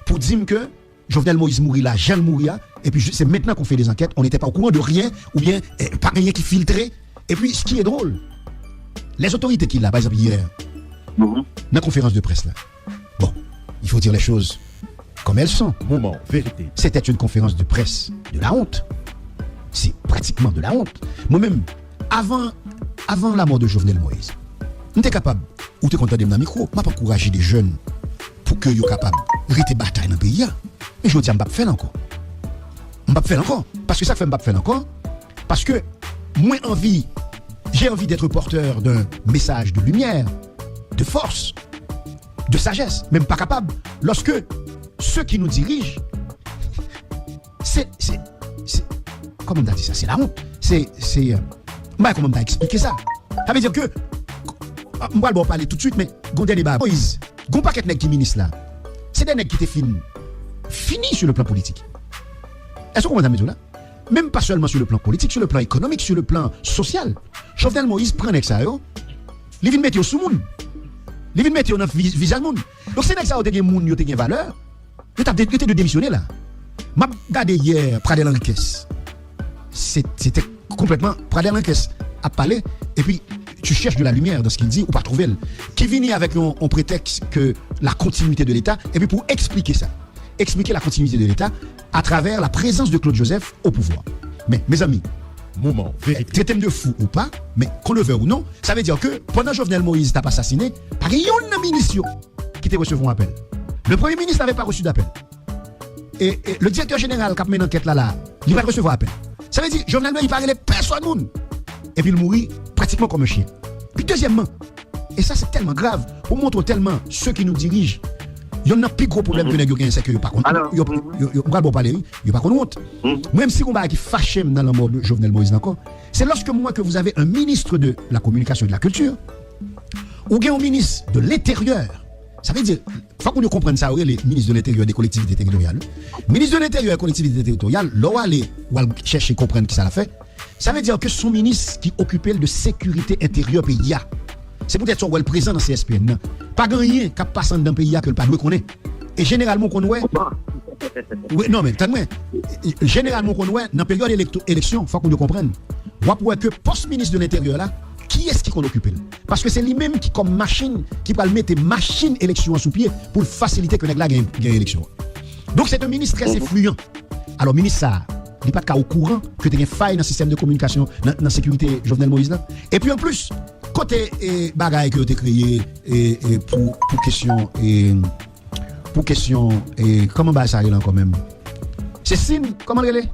pou di m ke Jovenel Moïse mouri la, jan l mouri a, epi se mentnan ke w fè de ankèt, on n'était pas au courant de rien, oubyen, eh, pa gen anyen ki filtre. Epi, ce qui est drôle, les autorités ki la, pa egzanp, yè, nan konferans de près la, bon, il faut dire les choses comme elles sont. Moment vérité. C'était une conférence de presse de la honte. C'est pratiquement de la honte. Mwen menm, avan, avan la mort de Jovenel Moïse, m te kapab, ou te konn tande m nan mikwo, m ap ankouraje de jèn pou ke yo kapab rete batay nan peyi a. Men jodi a, m p ap fè l ankò. M p ap fè l ankò. Paske sa k fè m p ap fè l ankò, paske mwen anvi, j'ai envie d'être porteur d'un message de lumière, de force, de sagesse. Men m pa kapab, lòske ceux qui nous dirigent, se, se, se, kòman m ta di sa? Se la honte. Se, se, euh, m pa wè kòman m ta eksplike sa. Sa vle di ke, m pral ba w pale toutswit, men gon dènye bagay. Moïse, gon pakèt nèg ki minis la, se de nèg ki te fin fini sur le plan politique. Èske w konprann sa m di w la? Menm pa sèlman sur le plan politique, sur le plan économique, sur le plan social. Jovenel Moïse pran nèg sa yo, li vin mete yo sou moun. Li vin mete yo nan vi-, vizaj moun. Donk, si nèg sa yo te gen moun, yo te gen valè, yo t ap de-, yo te dwe demisyone la. M ap gade yè Pradel Henriquez. Se, se te konplètman Pradel Henriquez ap pale, epi tu cherches de la lumière dans ce qu'il dit, ou pa twouve l. Ki vini avèk yon, yon pretèks ke la continuité de l'État, epi pou eksplike sa. Expliquer la continuité de l'État à travers la présence de Claude Joseph au pouvoir. Men, mezanmi, moman verite. Trete m de fou ou pa, men qu'on le veuille ou non, sa vle di ke pandan Jovenel Moïse t ap asasinen, pa gen yonn nan minis yo ki te resevwa yon apèl. Le Premier ministre n'avait pas reçu d'appel. E, e le direktè jeneral k ap mennen ankèt la, la, li pa t resevwa apèl. Sa vle di, Jovenel Moïse pa rele pèsòn moun. Epi l mouri pratikman kòm yon chen. Epi dezyèmman, e sa se tèlman grav, pou montre w tèlman ceux qui nous dirigent, yonn nan pi gwo pwoblèm ke nèg yo genyen, se ke yo pa konn, yo, yo, yo, m pral ba w pale, wi, yo pa konn wont. Mwen menm, si gon bagay ki fache m nan lanmò de Jovenel Moïse la ankò, se lòske m wè ke vous avez un ministre de la communication et de la culture, ou gen yon minis de l'intérieur. Sa vle di, fòk moun yo konprann sa yo rele minis de l'intérieur des collectivités territoriales. Minis de l'intérieur et collectivités territoriales, lè w ale, w al chèche konprann kisa l ap fè, sa vle di ke se yon minis ki okipe l de sekirite enteryè peyi a. Se poutèt sa w wè l prezan nan C S P N nan. Pa gen anyen k ap pase anndan peyi a ke l pa dwe konnen. E jeneralman, w konn wè, wi, non, men, tann mwen. Jeneralman, w konn wè, nan peryòd elekto-, eleksyon, fòk moun yo konprann. W ap wè ke pòs minis de lenteryè la, kiyès ki konn okipe l? Paske se li menm ki kòm machin, ki pral mete machin eleksyon an sou pye pou l fasilite ke nèg la gen, gen eleksyon an. Donk, se te minis trè enfliyan. Alò, minis sa a, li pa t ka okouran ke te gen fay nan sistèm de kominikasyon, nan, nan sekirite Jovenel Moïse la. Epi, anplis, kote, e, bagay ke yo te kreye, e, e, pou, pou kesyon, e, pou kesyon, e, kòman bagay sa rele ankò menm? Se sin, kòman l rele?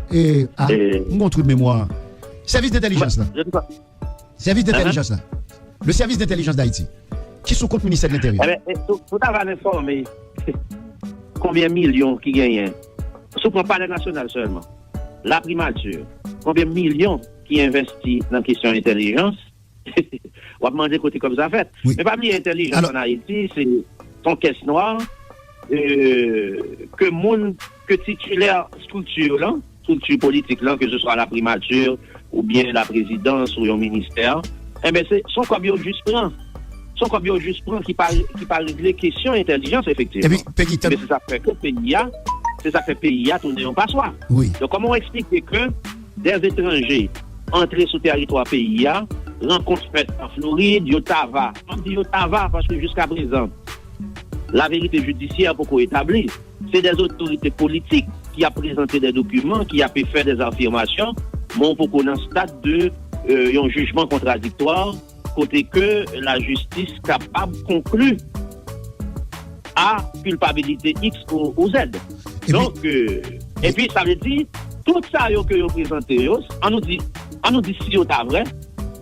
E, a, m gon trou de memwa. Sèvis dentèlijans la. Sèvis dentèlijans la. Le Service d'Intelligence d'Haïti, ki sou kont Ministè de Lenteryè. Ebyen, e, pou, pou ta va enfòme, konbyen milyon ki genyen? Si w pran Palè Nasyonal sèlman, Laprimati, konbyen milyon ki envesti nan kesyon entèlijans? W ap mande kote kòb sa fèt. Wi. Men pa bliye, entèlijans ann Ayiti, se, se yon kès nwa, e, ke moun, ke titilè estrikti yo lan, estrikti politik lan, ke se swa laprimati, oubyen laprezidans, ou yon ministè, enben, se, se yon kòb yo jis pran. Se yon kòb yo jis pran ki pa, ki pa regle kesyon entèlijans, efektivman. Epi, Peggy, men se sa k fè ke peyi a, se sa k fè peyi a tounen yon paswa. Wi. Donk, kòman w eksplike ke dè etranje antre sou tèritwa peyi a, rankont fèt an Florid, yo ta va. M ap di yo ta va paske jiskaprezan, laverite jidisyè poko etabli. Se dè otorite politik ki ap prezante dè dokiman, ki ap fè dè afimasyon, men w poko nan stad de, e, yon jijman kontradiktwa, kote ke lajistis kapab konkli a kilpabilite X ou, ou Z. Donk, e, epi sa vle di, tout sa yo ke yo prezante yo, an nou di, an nou di si yo ta vrè,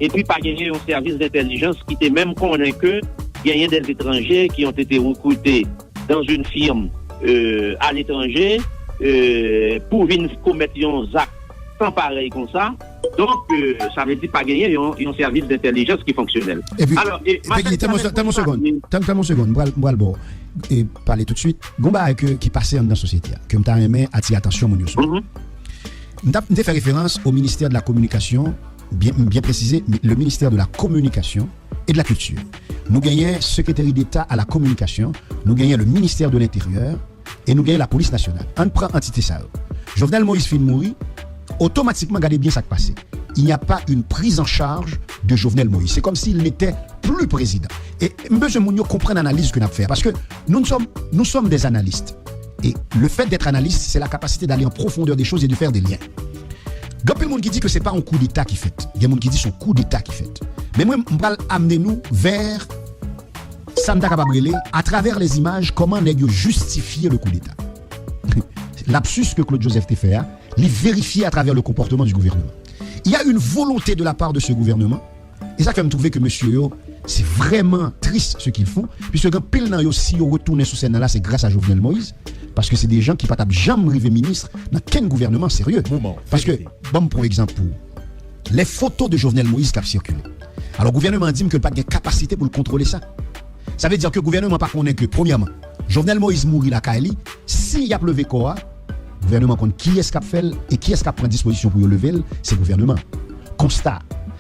epi pa genyen yon sèvis dentèlijans ki te menm konnen ke genyen dè etranje ki ont été recrutés dans une firme, euh, à l'étranger, euh, pou vin komèt yon zak san parèy konsa. Donk, euh, sa vle di pa genyen yon, yon sèvis dentèlijans ki fonksyonèl. Epi, alò, e, Peggy, tann yon segonn, tann, tann yon segonn, m pral, m pral ba w, e, pale toutswit. Gon bagay ke, ki pase anndan sosyete a, ke m ta renmen atire atansyon moun yo sou. M t ap, m te fè referans au ministère de la communication, bien, bien précisé, le ministère de la communication et de la culture. Nou genyen Secrétariat d'État à la communication, nou genyen le ministère de l'Intérieur, e nou genyen Lapolis Nasyonal. Ann pran antite sa yo. Jovenel Moïse fin mouri, otomatikman, gade byen sa k pase. Il n'y a pas une prise en charge de Jovenel Moïse. C'est comme s'il n'était plus président. E m bezwen moun yo konprann analiz ke n ap fè a, paske nous sommes, nous sommes des analystes. Et le fait d'être analyste, c'est la capacité d'aller en profondeur des choses et de faire des liens. Gen anpil moun ki di ke se pa yon koudeta ki fèt. Gen moun ki di se yon koudeta ki fèt. Men mwen, m pral amene nou vè sa m ta kapab rele, à travers les images, kòman nèg yo jistifye le coup d'État. Lapsis ke Claude Joseph te fè a, li verifye à travers le comportement du gouvernement. Il y a une volonté de la part de ce gouvernement, e sa k fè m twouve ke mesye yo, se vrèman tris ce qu'ils font, puisque gen anpil nan yo, si yo retounen sou sèn nan la, se gras a Jovenel Moïse, paske se de jan ki pa t ap janm rive minis nan kenn gouvènman serye. Paske, ban m pran egzanp pou ou. Les photos de Jovenel Moïse k ap sikile. Alò, gouvènman an di m ke l pa t gen kapasite pou l kontwole sa. Sa vle di ke gouvènman pa konnen ke, premyèman, Jovenel Moïse mouri lakay li, si y ap leve kò a, gouvènman konn kiyès k ap fè l e kiyès k ap pran dispozisyon pou yo leve l, se gouvènman. Konsta,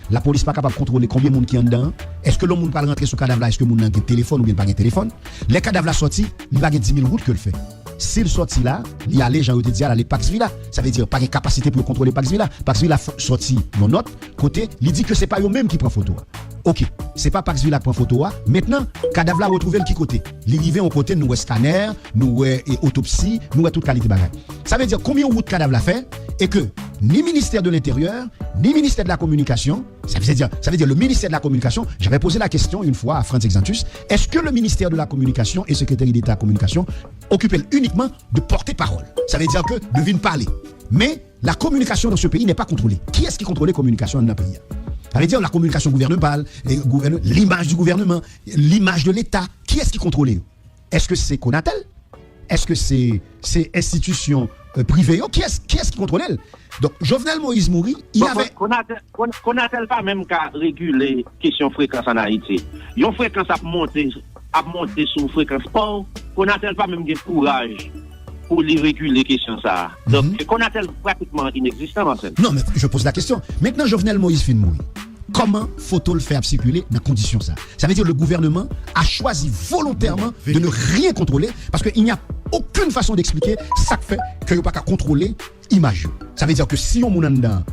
lapolis pa kapab kontwole konbyen moun ki anndan an. Èske lè yon moun pral rantre sou kadav la, èske moun nan gen telefòn oubyen l pa gen telefòn? Lè kadav la sòti, li pa gen di mil goud ke l fè. Si l sòti la, li ale, jan yo te di a, l ale Pax Villa. Sa vle di, pa gen kapasite pou yo kontwole Pax Villa. Pax Villa f-, sòti yon nòt, kote li di ke se pa yo menm ki pran foto a. Oke, se pa Pax Villa k pran foto a. Mentnan, kadav la retwouve l ki kote? Li rive yon kote, nou wè skanè, nou wè, e, otopsi, nou wè tout kalite bagay. Sa vle di, konbyen wout kadav la fè, e ke ni ministè de l'Intérieur, ni ministè de la Communication, ça veut dire, ça veut dire le ministère de la Communication, j'avais posé la question une fois à Frantz Exantus, est-ce que le ministère de la Communication et secrétaire d'État à la Communication occupent unikman de porte pawòl. Sa vle di ke de vin pale. Men, la communication dans ce pays n'est pas contrôlée. Kiyès ki kontwole kominikasyon an nan peyi a? Sa vle di la kominikasyon gouvènmantal, e gouvèn-, limaj di gouvènman, limaj de Leta. Kiyès ki kontwole yo? Èske se Conatel? Èske se, se enstitisyon, e, prive yo? Kiyès, kiyès ki kontwole l? Donk, Jovenel Moïse mouri, il y avait Conatel, Conatel pa menm ka regile kesyon frekans ann Ayiti. Yon frekans ap monte, ap monte sou frekans pa w, Conatel pa menm gen kouraj pou li regile kesyon sa a. Donk, Conatel pratikman inegzistan, Marcel. Non, mais je pose la question. Maintenant, Jovenel Moïse fin mouri. Kòman foto l fè ap sikile nan kondisyon sa? Ça veut dire le gouvernement a choisi volontairement de ne rien contrôler parce que il n'y a aucune façon d'expliquer sa k fè ke yo pa ka kontwole imaj yo. Sa vle di ke si yon moun anndan,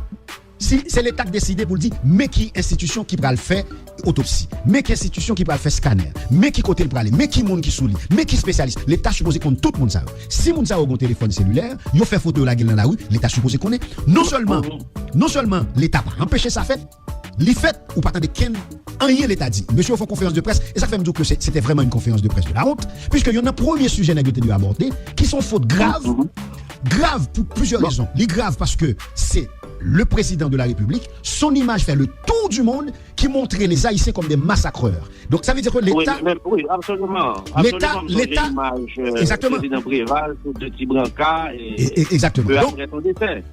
si se leta k deside pou l di men ki enstitisyon ki pral fè otopsi, men ki enstitisyon ki pral fè skanè, men ki kote l prale, men ki moun ki sou li, men ki espesyalis, leta sipoze konn tout moun sa yo. Si moun sa yo gen telefòn selilè, yo fè foto yo lage l nan lari, leta sipoze konnen. Non sèlman, non sèlman leta pa anpeche sa fèt, li fèt, ou pa tande kenn anyen leta di. Mesye yo fè yon konferans de près, e sa k fè m di w ke se te vrèman yon konferans de près de la honte, puisque youn nan premye sijè nèg yo te dwe abòde, ki se yon fot grav, grav pou plizyè rezon. Li grav paske se le président de la République, son image fait le tour du monde, ki montre les Haïtiens comme des massacreurs. Donk, sa vle di ke leta, leta, leta, egzakteman, egzakteman. Donk,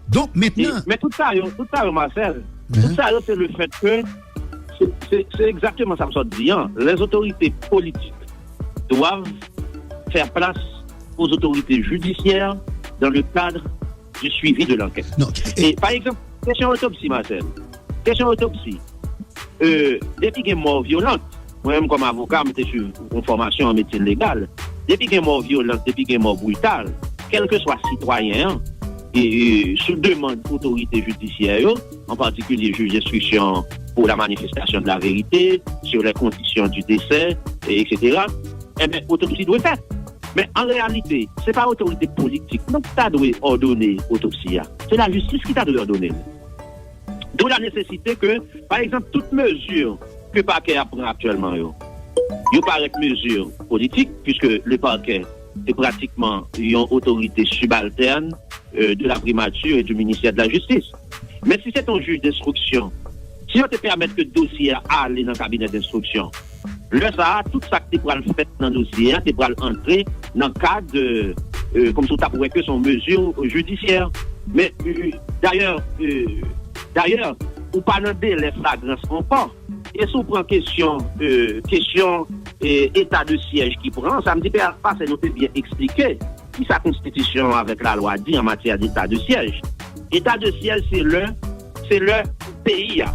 donk, mentnan, men tout sa yo, tout sa yo, Marcel, tout sa yo, se le fèt ke se, se, se egzakteman sa m sot di an. Les autorités politiques doivent faire place aux autorités judiciaires dans le cadre du suivi de l'enquête. E pa egzanp, kesyon otopsi, Marcel. Kesyon otopsi. Depi gen mò vyolant, mwen menm kòm avoka, m te swiv yon fòmasyon an medsin legal. Depi gen mò vyolant, depi gen mò brital, kèlkeswa sitwayen an, e, e, sou demann otorite jidisyè yo, an patikilye jij enstriksyon pour la manifestation de la vérité sur les conditions du décès, et cetera, enben, otopsi dwe fèt. Men an reyalite, se pa otorite politik non ki ta dwe òdone otopsi a. Se lajistis ki ta dwe òdone l. D'où la nécessité que, par exemple, toute mesure que pakè a pran aktyèlman yo, yo parèt mezi politik, puisque le parquet se pratikman yon otorite subalterne, euh, de la primature et du ministère de la justice. Men si se te yon jij denstriksyon, si yo te pèmèt ke dosye a ale nan kabinè denstriksyon, lè sa a, tout sa k te pral fèt nan dosye a te pral antre nan kad, euh, euh, kòmsi w t ap wè ke se yon mezi jidisyè. Men, euh, dayè, euh, dayè, ou pa nan delè flagrans ankò. E si w pran kesyon, euh, kesyon, euh, eta de syèj ki pran, samdi pase nou te byen eksplike kisa konstitisyon an avèk lalwa di an matyè deta de syèj. Eta de syèj, se lè, se lè peyi a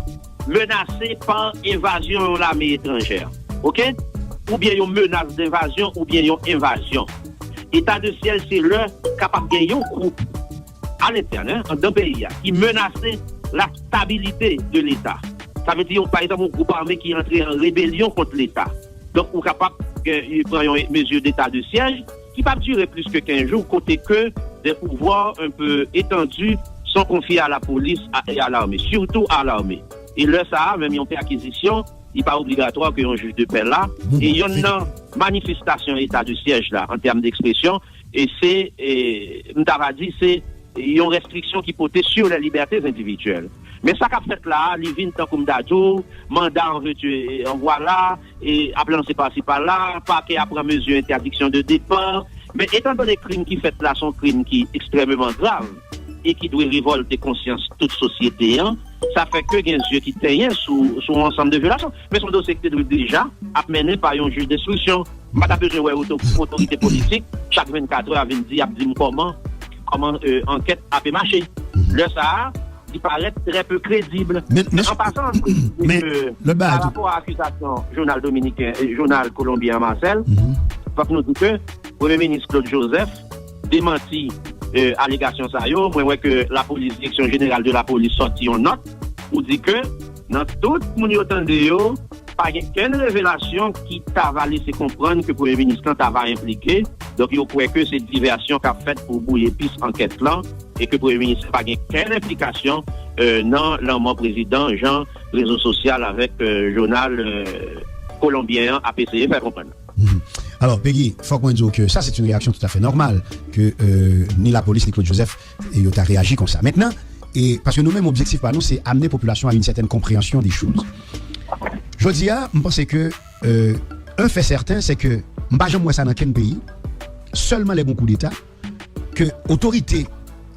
menase pa envazyon yon lame etranjè, oke? Oubyen yon menas denvazyon, oubyen yon envazyon. Eta de syèj, se lè kapab gen yon gwoup alentèn, anndan peyi a, ki menase la stabilite de Leta. Sa vle di, yon, pa egzanp, yon gwoup ame ki antre an rebelyon kont Leta. Donk, ou kapab gen, pran yon mezi deta de syèj ki p ap dire plis ke kenz jou, kote ke des pouvoirs un peu étendus sont confiés à la police et à l'armée, surtout à l'armée. E lè sa a, menm yon pèkizisyon, li pa obligatwa ke yon jij de pè la. E yonn nan manifestasyon eta de syèj la, an tèm d'ekspresyon, e se, e, m ta va di, se yon restriksyon ki pote sur les libertés individuelles. Men sa k ap fèt la a, li vin tankou m ta di w, manda an vètu, e, an vwala, e ap lanse pasi pala, pakè a pran mezi entèdiksyon de depa. Men etandone krim ki fèt la se yon krim ki ekstrèmeman grav e ki dwe revòlte konsyans tout sosyete an, sa fè ke gen zye ki tenyen sou, sou yon ansanm de vyolasyon. Men se yon dosye ki te dwe deja ap mennen pa yon jij denstriksyon. M pa ta bezwen wè oto-, otorite politik chak vennkat è a vin di, ap di m kòman, kòman, euh, ankèt ape mache. Lè sa a, li parèt trè pe kredib. Men, men, an pasan, men, euh, lòt bagay pa tou, rapò a akizasyon jounal dominiken, euh, jounal kolonbyen an, Marcel, fòk nou di ke Premye Minis Claude Joseph demanti, euh, alegasyon sa yo. Mwen wè ke lapolis, Direksyon Jeneral de Lapolis sòti yon nòt pou di ke nan tout moun yo tande yo, pa gen kenn revelasyon ki ta va lese konprann ke Premye Minis lan ta va enplike. Donk, yo kwè ke se divèsyon k ap fèt pou bwouye pis ankèt lan e ke Premye Minis lan pa gen kenn enplikasyon, euh, nan lanmò prezidan, jan rezo sosyal avèk, euh, jounal, euh, kolonbyen an ap eseye fè konprann. Mhm. Alò, Peggy, fòk mwen di w ke sa, c'est une réaction tout à fait normale, ke, euh, ni lapolis, ni Claude Joseph, e yo ta reyaji konsa. Mentnan, e, paske nou menm, objektif pa nou, se amener popilasyon a une certaine compréhension des choses. Jodi a, m panse ke, euh, un fait certain, c'est que m pa janm wè sa nan kenn peyi, sèlman lè gon koudeta, ke otorite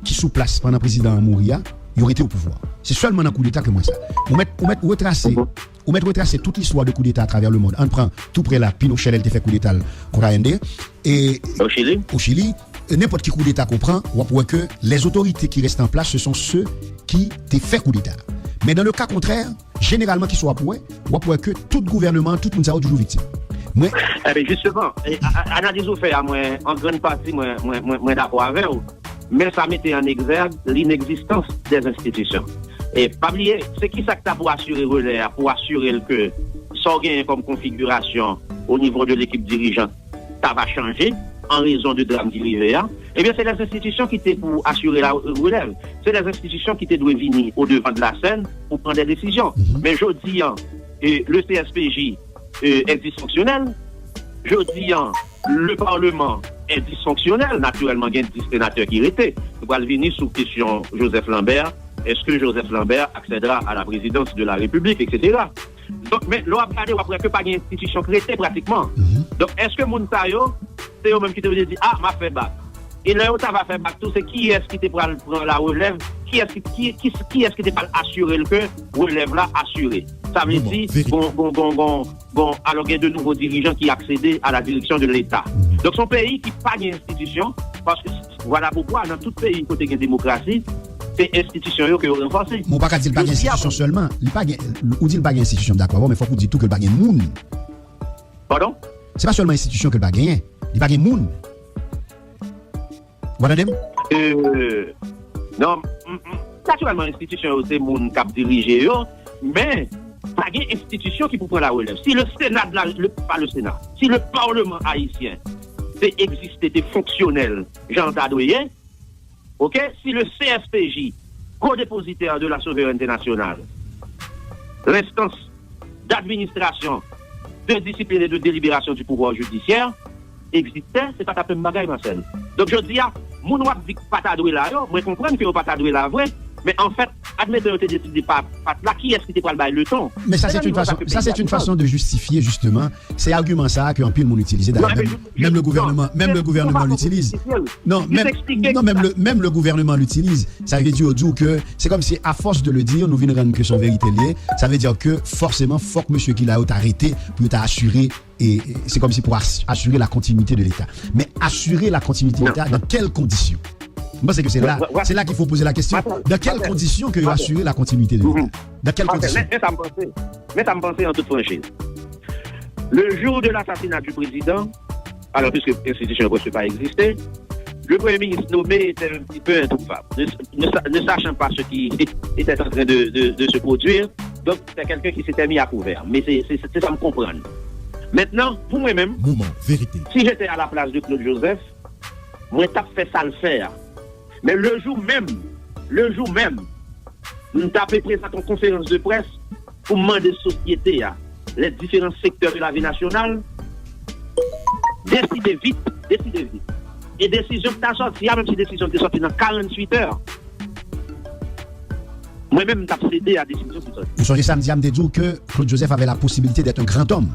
ki sou plas pandan prezidan an mouri a, yo rete o pouvwa. Se sèlman nan koudeta ke m wè sa. Ou mèt, ou mèt retrase, ou mèt retrase tout listwa de koudeta atravè lemonn. Ann pran tou pre la, Pinochet, lè l te fè koudeta l kont Allende. E o Chili, o Chili, e nenpòt ki koudeta ke w pran, w ap wè ke les autorités qui restent en place, ce sont ceux qui te fè koudeta. Men dans le cas contraire, jeneralman, kisa w ap wè? W ap wè ke tout gouvènman, tout moun sa yo toujou viktim. Mwen, Eben, jisteman, e, a- a- analiz ou fè a, mwen, an grann pati, mwen, mwen, mwen, mwen dakò avè w. Men sa mete an egzèg l'inexistence des institutions. E pa bliye, se ki sa k ta pou asire relè a, pou asire l ke sa w genyen kòm konfigirasyon o nivo de l'équipe dirigeante ta va chanje an rezon de dram ki rive a, ebyen, se lèzenstitisyon ki te pou asire la relèv. Se lèzenstitisyon ki te dwe vini au devant de la scène pou pran de desizyon. Men jodi an, e, le C S P J, e, est dysfonctionnel. Jodi an, le Parlement est dysfonctionnel. Natirèlman, gen dis senatè ki rete. Nou pral vini sou kesyon Joseph Lambert. Est-ce que Joseph Lambert accèdera à la présidence de la République, et cetera. Donk, men, lè w ap gade, w ap wè ke pa gen enstitisyon k rete pratikman. Donk, èske moun sa yo, se yo menm ki te vle di, "Ah, m ap fè bak"? E lè yo ta va fè bak tou, se kiyès ki te pral pran la relèv? Kiyès ki, ki, ki, kiyès ki te pral asire l ke relèv la asire? Sa vle di, gon, gon, gon, gon, gon, alò gen de nouvo dirijan ki aksede a la direksyon de Leta. Donk, se yon peyi ki pa gen enstitisyon, paske, vwala poukwa, nan tout peyi kote gen demokrasi, se enstitisyon yo ke yo ranfòse. Men w pa ka di l pa gen enstitisyon sèlman. Li pa gen, ou di l pa gen enstitisyon, m dakò avè w, men fòk ou di tou ke l pa gen moun. Padon? Se pa sèlman enstitisyon ke l pa genyen. Li pa gen moun. W ap tande m? Euh, non, m- m- natirèlman, enstitisyon yo, se moun k ap dirije yo, men pa gen enstitisyon ki pou pran la relèv. Si le Sénat de la, le, pas le Sénat, si le Parlement haïtien te egziste, te fonksyonèl, jan l ta dwe ye, ok, si le C S P J, co-dépositaire de la souveraineté nationale, l'instance d'administration, de discipline et de délibération du pouvoir judiciaire, egziste, se pa t ap menm bagay, Marcel. Donk, jodi a, moun w ap di k pa ta dwe la yo, mwen konprann ke yo pa ta dwe la vre, men anfèt, admeton yo te deside pa, pa t la, kiyès ki te pral bay leton? Men sa, se yon fason, sa, se yon fason de jistifye, jisteman, se agiman sa a ke anpil moun itilize. Dayè, menm, menm le gouvènman, menm le gouvènman l'utilise. Non, menm, non, menm le, menm le gouvènman l'utilise. Sa vle di, yo di w ke, se kòmsi, à force de le dire, nou vin rann ke se yon verite l ye. Sa vle di ke, fòseman, fòk mesye ki la yo ta rete pou yo ta asire, e, e, se kòmsi pou as- asire la continuité de l'État. Men asire la continuité de l'État dans quelles conditions? Mwen panse ke se la, se la qu'il faut poser la question. Dans quelles conditions que yo asire la continuité de l'État? Dans quelles conditions? Men, men sa m panse. Men sa m panse en toute franchise. Le jour de l'assassinat du président, alors, puisque institution ne peut pas exister, le Premier ministre nommé était un petit peu introuvable, ne, ne sa- ne sachant pas ce qui était en train de, de- de se produire. Donc, c'est quelqu'un qui s'était mis à couvert. Men se, se, se sa m konprann. Mentnan, pou mwen menm, si j'étais à la place de Claude Joseph, mwen t ap fè sa l fè a. Men le jou menm, le jou menm, m t ap prezante yon konferans de près pou m mande sosyete a, les différents secteurs de la vie nationale, deside vit, deside vit. E desizyon ki ta sòti a, menm si desizyon te sòti nan karanntuit è, mwen menm, m t ap sede a desizyon ki sòti. Ou sonje samdi a, m te di w ke Claude Joseph avait la possibilité d'être un grand homme.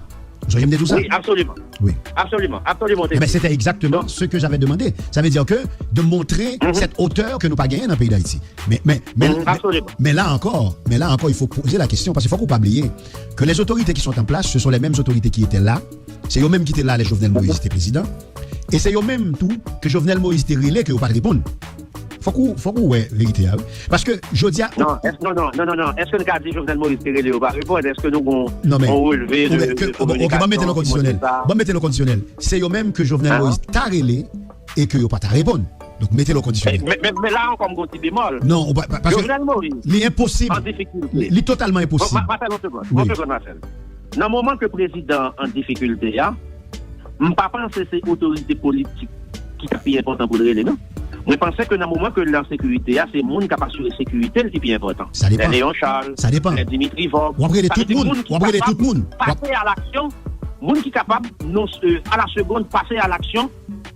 Ou sonje m te di w sa? Wi, absoliman. Wi. Absoliman, absoliman, ou te di. Eh ben, c'était exactement ce que j'avais demandé. Ça veut dire que de montrer cette hauteur que nou pa genyen nan peyi Dayiti. Men, men, men, men, men la ankò, men la ankò, il faut poser la question, paske fòk ou pa bliye que les autorités qui sont en place, ce sont les mêmes autorités qui étaient là. Se yo menm ki te la lè Jovenel Moïse te prezidan. E se yo menm tou ke Jovenel Moïse te rele ke yo pa t reponn. Fòk ou, fòk ou wè verite a, wi. Paske jodi a... Non, èske, non, non, non, non, non. Èske n ka di Jovenel Moïse te rele yo pa reponn? Èske nou gon, non, men, gon relve de, de, de kominikasyon? Ok, ban m mete l an kondisyonèl. Ban m mete l an kondisyonèl. Se yo menm ke Jovenel Moïse ta rele e ke yo pa ta reponn. Donk, mete l an kondisyonèl. Men, men, men la ankò, m gon ti bemòl. Non, ou pa, pa, paske Jovenel Moïse, li enposib. An difikilte. Li, li totalman enposib. Bon, ma, ma fè yon segond. Wi. Yon segond, Marcel. Nan moman ke prezidan an difikilte a, m pa panse se otorite politik ki ta pi enpòtan pou l rele, non. Mwen panse ke nan moman ke l an sekirite a, se moun k ap asire sekirite l ki pi enpòtan. Sa depann. Lè Léon Charles, sa depann, lè Dimitri Vorbe. W ap rele tout moun. W ap rele tout moun. Pase a laksyon, moun ki kapab, non, euh, à la seconde, pase a laksyon,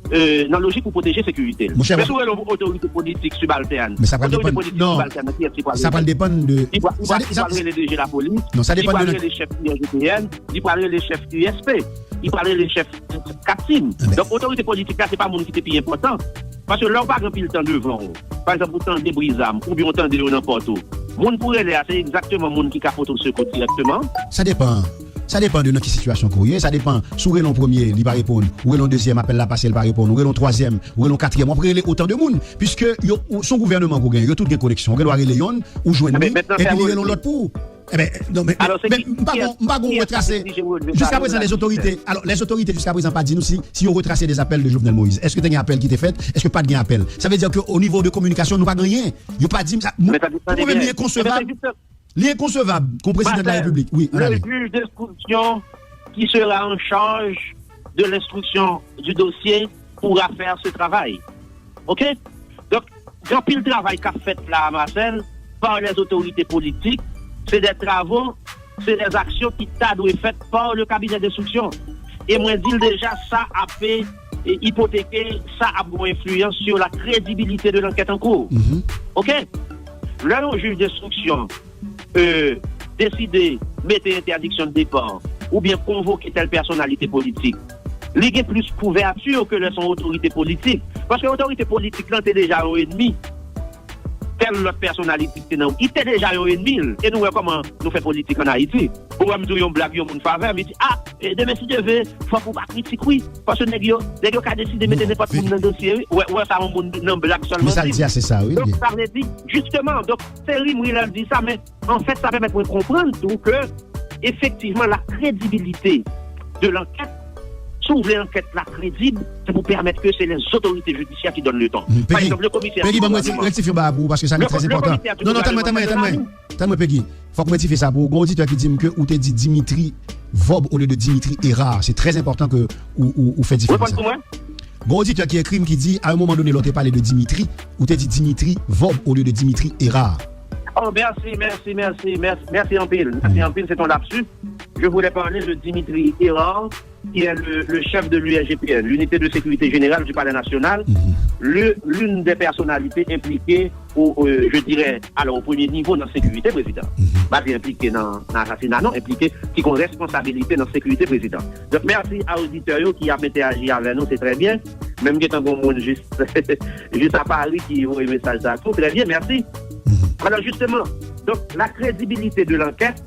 euh, nan lojik pou pwoteje sekirite l. Monchè, men si w rele yon otorite politik sibaltèn, men sa pral depann, otorite politik sibaltèn nan, kiyès ki pral rele? Sa pral depann de, li pral, li pral rele D G lapolis, non, sa depann de, li pral rele chèf I G P N, li pral rele chèf I S P, li pral rele chèf Katim. Donk, otorite politik la, se pa moun ki te pi enpòtan. Paske lè w pa gen anpil tan devan w, pa egzanp, ou tande bri zam, oubyen w tande yo nan pòt ou, moun pou rele a, se egzakteman moun ki ka pote w sekou dirèkteman. Sa depann. Sa depan de nan ki sitiyasyon ke w ye, sa depan si w rele yon premye, li pa reponn, ou rele yon dezyèm, apèl la pase, li pa reponn, ou rele yon twazyèm, ou rele yon katriyèm, w ap rele otan de moun, piske yo, ou, se yon gouvènman ke w genyen, yo tout gen koneksyon, ou gen dwa rele yonn, ou jwenn li, epi li rele yon lòt pou ou. Eben, non, men, men, men, m pa gon, m pa gon retrase. Jiska prezan, lèzotorite, alò, lèzotorite jiska prezan pa di nou si, si yo retrase dèzapèl de Jovenel Moïse. Èske te gen apèl ki te fèt? Èske pa t gen apèl? Sa vle di ke o nivo de kominikasyon, nou pa gen anyen. Yo pa di m sa. Pou mwen menm, li enkonsevab. Li enkonsevab kon prezidan de la Repiblik. Wi, ann ale. Le juge d'instruction qui sera en charge de l'instruction du dossier pourra faire ce travail. OK? Donk, gen anpil travay k ap fèt la a, Marcel, par les autorités politiques. Se de travo, se de aksyon ki ta dwe fèt par le cabinet d'instruction. E mwen di l deja, sa ap, e, ipoteke, sa ap gen yon enfliyans sur la crédibilité de l'enquête en cours. OK? Lè yon jij denstriksyon, e, deside mete entèdiksyon de depa oubyen konvoke tèl pèsonalite politik, li gen plis kouvèti ke lè se yon otorite politik. Paske otorite politik lan te deja yon enmi. Tèl lòt pèsonalite ki te nan, li te deja yon enmi l. E nou wè kòman nou fè politik ann Ayiti. Ou wè m di w yon blag, yon moun favè, m di, a, e demen si Dye vle, fòk ou pa kritik wi. Paske nèg yo, nèg yo ka deside mete nenpòt moun nan dosye wi. Ou wè, ou wè sa yon moun nan blag sèlman di. Men sa l di a, se sa wi. Donk sa vle di, jisteman, donk se rimri lè l di sa, men anfèt, sa pèmèt mwen konprann tou ke, efektivman, la crédibilité de l'enquête, si w vle ankèt la kredib, se pou pèmèt ke se les autorités judiciaires qui donnent le ton. Pa egzanp, le commissaire du gouvernement. Peggy, ban m rektifye yon bagay pou ou, paske sa li trè enpòtan. Non, non, tann mwen, tann mwen, tann mwen. Tann mwen, Peggy. Fòk m rektifye sa pou ou. Gon oditè ki di m ke ou te di Dimitri Vorbe olye de Dimitri Hérard. Se trè enpòtan ke ou, ou, ou fè diferans la. Reponn pou mwen. Gon oditè ki ekri m ki di, à un moment donné, lè w te pale de Dimitri, ou te di Dimitri Vorbe olye de Dimitri Hérard. Oh, merci, merci, merci, merci, merci anpil. Merci anpil, c'est un lapsus. Je voulais parler de Dimitri Hérard, qui est le, le chef de l'U S G P N, l'unité de sécurité générale du Palais National, le, l'une des personnalités impliquées au, euh, je dirais, alors, au premier niveau dans la sécurité, président. Pa di enplike nan, nan asasina, non, enplike ki gon responsabilite nan sekirite prezidan. Donk, mèsi a oditè yo ki ap entèyaji avè nou, se trè byen. Menm gentan gon moun jis, jis a Pari ki voye mesaj sa tou, trè byen, mèsi. Alò, jisteman, donk, la crédibilité de l'enquête,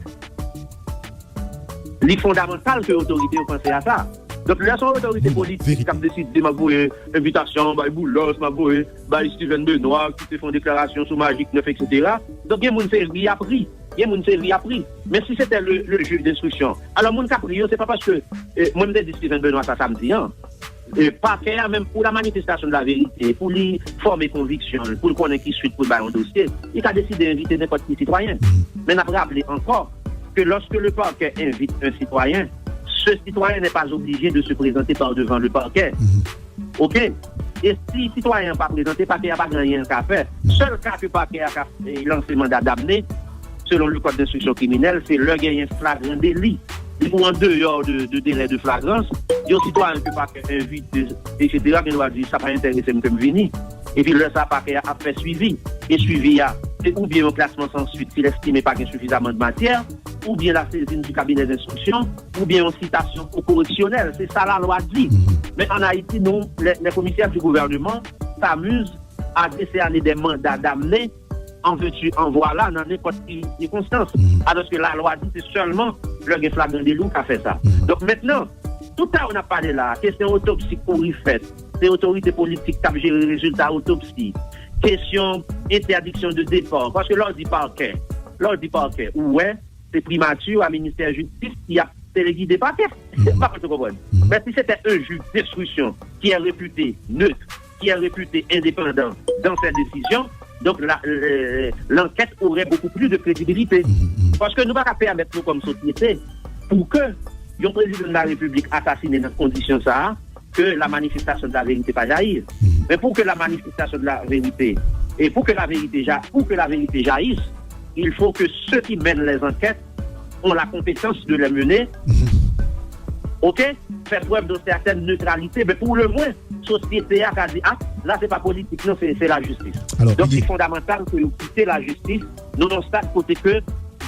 li fondamantal ke otorite yo panse a sa. Donk, lè se yon otorite politik k ap deside, m ap voye envitasyon, bay Boulos, m ap voye bay Steven Benoît, ki te fè yon deklarasyon sou Magik nèf, etsetera. Donk, gen moun se ri y ap ri. Gen moun se ri y ap ri. Men si se te le, le juge d'instruction, alò, moun k ap ri yo, se pa paske, eh, mwen, m te di Steven Benoît sa samdi an. Eh, pakè a, menm pou la manifestation de la vérité, pou li fòme konviksyon l, pou l konnen ki swit pou l bay yon dosye, li ka deside envite nenpòt ki sitwayen. Men n ap raple ankò ke lorsque le parquet invite un citoyen, ce citoyen n'est pas obligé de se présenter par devant le parquet. OK? E si sitwayen an pa prezante, pakè a pa gen anyen l ka fè. Sèl ka ke pakè a ka, eh, lanse manda damne, selon le code d'instruction criminelle, se lè genyen flagran deli. Depi w andeyò de, de délai de flagrance, yon sitwayen ke pakè envite, etsetera, gen dwa di, sa pa enterese m ke m vini. Epi lè sa, pakè a ap fè swivi. E swivi a, se oubyen yon klasman san swit si l estime pa gen sifizaman de matyè, oubyen la saisine du cabinet d'instruction, oubyen yon sitasyon o koreksyonèl. Se sa lalwa di. Men ann Ayiti, nou, les, les commissaires du gouvernement s'amusent à décerner des mandats d'amener en veux-tu, en voilà, nan nenpòt ki sikonstans. Alòske lalwa di se sèlman lè gen flagran deli ou ka fè sa. Donk mentnan, tout sa yo n ap pale la a, kesyon otopsi k kouri fèt, se otorite politik k ap jere rezilta otopsi, kesyon entèdiksyon de depa, paske lè w di pakè, lè w di pakè, ou wè, se primati a ministè jistis ki ap telegide pakè. M pa konn si w konprann. Men si se te un juge d'instruction qui est réputé neutre, qui est réputé indépendant dans ses décisions, donk la, euh, l'enquête aurait beaucoup plus de crédibilité. Paske nou pa ka pèmèt nou kòm sosyete pou ke yon prezidan de la repiblik asasinen nan kondisyon sa a, ke la manifestation de la vérité pa jayi. Men pou ke la manifestation de la vérité, e pou ke la vérité ja-, pou ke la vérité jaillisse, il faut que ceux qui mènent les enquêtes ont la compétence de les mener. OK? Fè prèv de sètèn netralite, men pou le mwen, sosyete a ka di, a, la se pa politik, non, se, se lajistis. Donk, li fondamantal ke yo kite lajistis, nou nan stad kote ke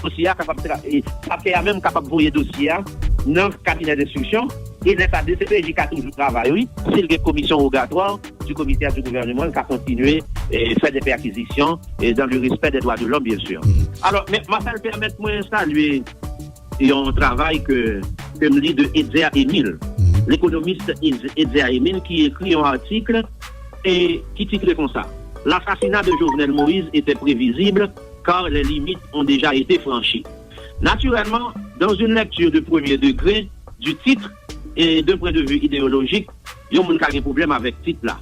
dosye a kapab tra-, e, pakè a menm kapab voye dosye a nan kabinè denstriksyon, e lè sa, D C P J ka toujou travay, wi, si l gen komisyon rogatwa du commissaire du gouvernement, l ka kontinye, e, fè de pèkizisyon, e, dans le respect des droits de l'homme, bien sûr. Alò, men, Marcel, pèmèt mwen salye yon travay ke, ke m li de Etzer Emile, lekonomis Etzer Emile, ki ekri yon atik e ki titre konsa: L'assassinat de Jovenel Moïse était prévisible car les limites ont déjà été franchies. Naturellement, dans une lecture de premier degré du titre et d'un point de vue idéologique, yon moun ka gen pwoblèm avèk tit la.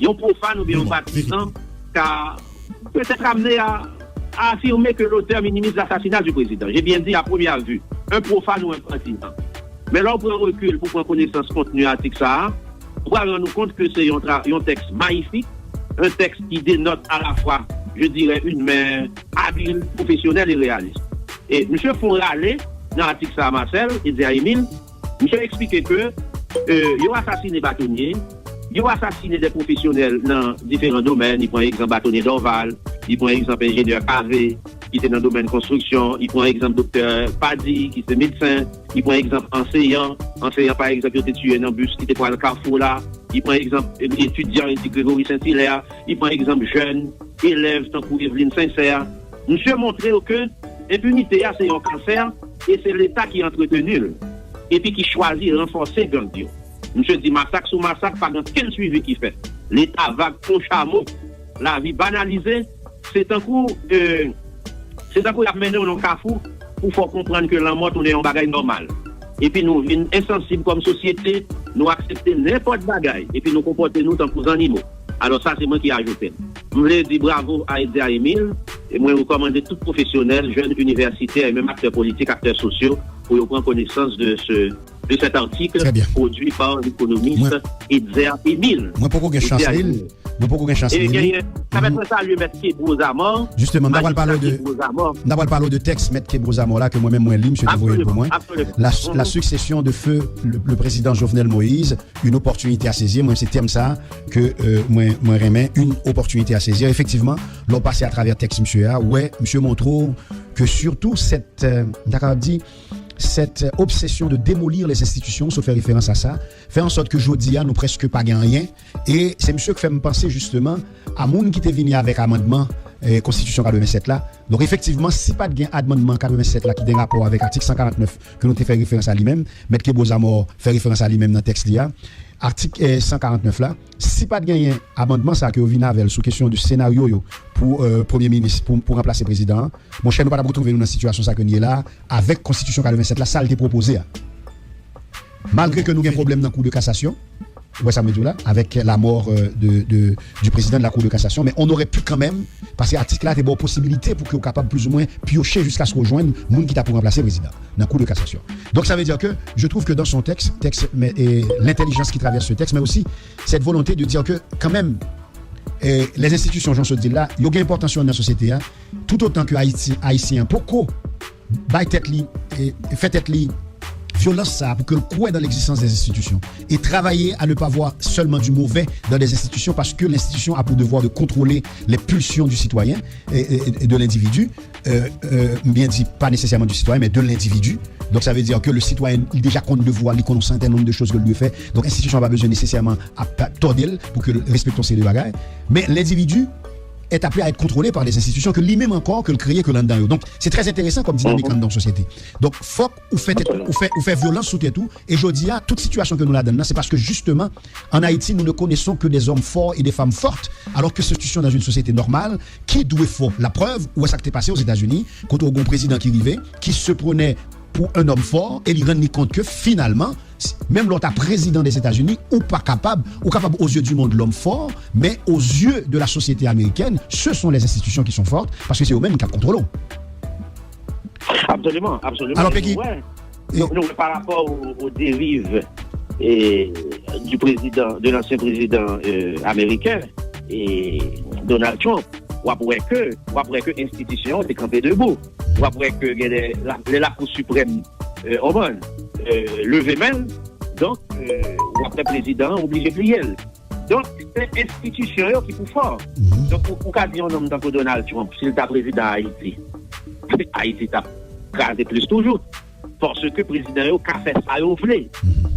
Yon pwofàn oubyen yon patizan ka peut-être amené à, à affirmer que l'auteur minimise l'assassinat du président. J'ai bien dit à première vue, un profane ou un partisan. Men lè w pran rekil pou pran konesans kontni atik sa a, ou pral rann ou kont ke se yon, tra- yon tèks mayifik, yon tèks ki denòt alafwa, je dirais, une main habile, professionnelle et réaliste. E misye fè yon rale nan atik sa a, Marcel, Etzer Emile, misye eksplike ke euh, yo asasine batonye, yo asasine de pwofesyonèl nan diferan domèn. Li pran egzanp batonye Dorval, li pran egzanp enjenyè Cavé, ki te nan domèn konstriksyon, li pran egzanp doktè Pady, ki se medsen, li pran egzanp anseyan, anseyan pa egzanp yo te tiye nan bis ki te pral Kafou la, li pran egzanp etidyan, li di Gregory Saint-Hilaire, li pran egzanp jèn elèv tankou Eveline Sincère. Misye montre yo ke enpinite a se yon kansè e se Leta ki antreteni l epi ki chwazi ranfòse gang yo. Misye di masak sou masak, pa gen okenn swivi ki fèt. Leta vag kon chamo, lavi banalize, se tankou euh, se tankou y ap mennen w nan kafou pou fè w konprann ke lanmò tounen yon bagay nòmal. Epi nou vin ensansib kòm sosyete, nou aksepte nenpòt bagay, epi nou konpòte nou tankou zannimo. Alò sa se mwen ki ajoute l. M vle di bravo a Etzer Emile, e mwen rekòmande tout pwofesyonèl, jèn inivèsitè e menm aktè politik, aktè sosyo pou yo pran konesans de se de cet article produit par l'économiste Etzer Emile. Mwen poko gen chans li l. Mwen poko gen chans li l. Sa fè mwen salye Mèt Kebro Zamor. Jisteman, m ta pral pale de, m ta pral pale de tèks Mèt Kebro Zamor la ke mwen menm mwen li, misye te voye l pou mwen. La, la succession de feu le, le président Jovenel Moïse, une opportunité à saisir. Mwen se tèm sa ke euh, mwen, mwen renmen, une opportunité à saisir. Efektivman, lè w pase atravè tèks misye a, ou wè, misye montre w ke surtout cette, euh, m ta kapab di, cette obsession de démolir les institutions, sot fè referans a sa, fè an sòt ke jodi a nou prèske pa gen anyen. E se misye k fè m panse jisteman a moun ki te vini avèk amandman eh, konstitisyon katrevennsèt la. Donk efektivman, si pa t gen amandman katrevennsèt la ki gen rapò avèk atik san karantnèf ke nou te fè referans a li menm, Mèt Kebro Zamor fè referans a li menm nan tèks li a, atik eh, san karantnèf la, si pa t genyen amandman sa ke yo vin avè l sou kesyon de senaryo yo pou euh, premye minis, pou, pou ranplase prezidan an, monchè, nou pa t ap retwouve nou nan sitiyasyon sa ke n ye la a, avèk konstitisyon katrevennsèt la, sa l te pwopoze a. Malgre ke nou gen pwoblèm nan kou de kasasyon, ou wè sa m di w la, avèk lamò euh, de, de, du président de la Cour de cassation, men on aurait pu quand même, paske atik la te ba w posibilite pou ke w kapab plizoumwen pyoche jiskaske w jwenn moun ki ta pou ranplase prezidan nan Cour de cassation. Donc ça veut dire que je trouve que dans son texte, texte mais, et l'intelligence qui traverse ce texte, mais aussi cette volonté de dire que quand même eh, les institutions, jan w sot di l la, yo gen enpòtans yo nan sosyete a, tout autant que Haïti, Haïtien poko bay tèt li, eh, fè tèt li vyolans sa pou ke l kwè dans l'existence des institutions et travailler à ne pas voir seulement du mauvais dans des institutions parce que l'institution a pour devoir de contrôler les pulsions du citoyen et, et, et de l'individu. Euh, euh, m byen di, pa nesesèman du citoyen, men de l'individu. Donk sa vle di ke le sitwayen li deja konn devwa, li konn yon sèten nonb de choz ke l dwe fè. Donk enstitisyon an pa bezwen nesesèman ap tòde l pou ke l respekte yon seri de bagay. Men lendividi est appelé à être contrôlé par des institutions que li menm ankò ke l kreye, ke l anndan yo. Donk se trè enteresan kòm dinamik anndan yon sosyete. Donk fòk ou fè tèt ou, ou fè, ou fè vyolans sou tèt ou. E jodi a, tout sitiyasyon ke nou ladann nan, se paske jisteman en Haïti, nous ne connaissons que des hommes forts et des femmes fortes, alors que c'est une société normale, ki dwe fò. Laprèv, ou wè sa k te pase Ozetazini, kote w gen yon prezidan ki rive, ki se prenait pour un homme fort, e li rann li kont ke finalman, menm lè w ta prezidan Dèzetazini, ou pa kapab, ou kapab aux yeux du monde l'homme fort, mais aux yeux de la société américaine, ce sont les institutions qui sont fortes, paske se yo menm k ap kontwole w. Absoliman, absoliman. Alò, Peggy, nou wè, nou, nou wè pa rapò o, o deriv eh, du président, de l'ancien président eh, américain, eh, Donald Trump, w ap wè ke, w ap wè ke enstitisyon yo te kanpe debou. W ap wè ke gen de, la, le Lakou Siprèm eh, Oman eh, leve men l. Donk, eh, w ap wè prezidan an oblije pliye l. Donk, se enstitisyon yo ki pou fò. Donk, ou, ou ka di yon nonm tankou Donald Trump, si l ta prezidan Ayiti, Ayiti t ap kraze plis toujou. Paske prezidan yo ka fè sa yo vle.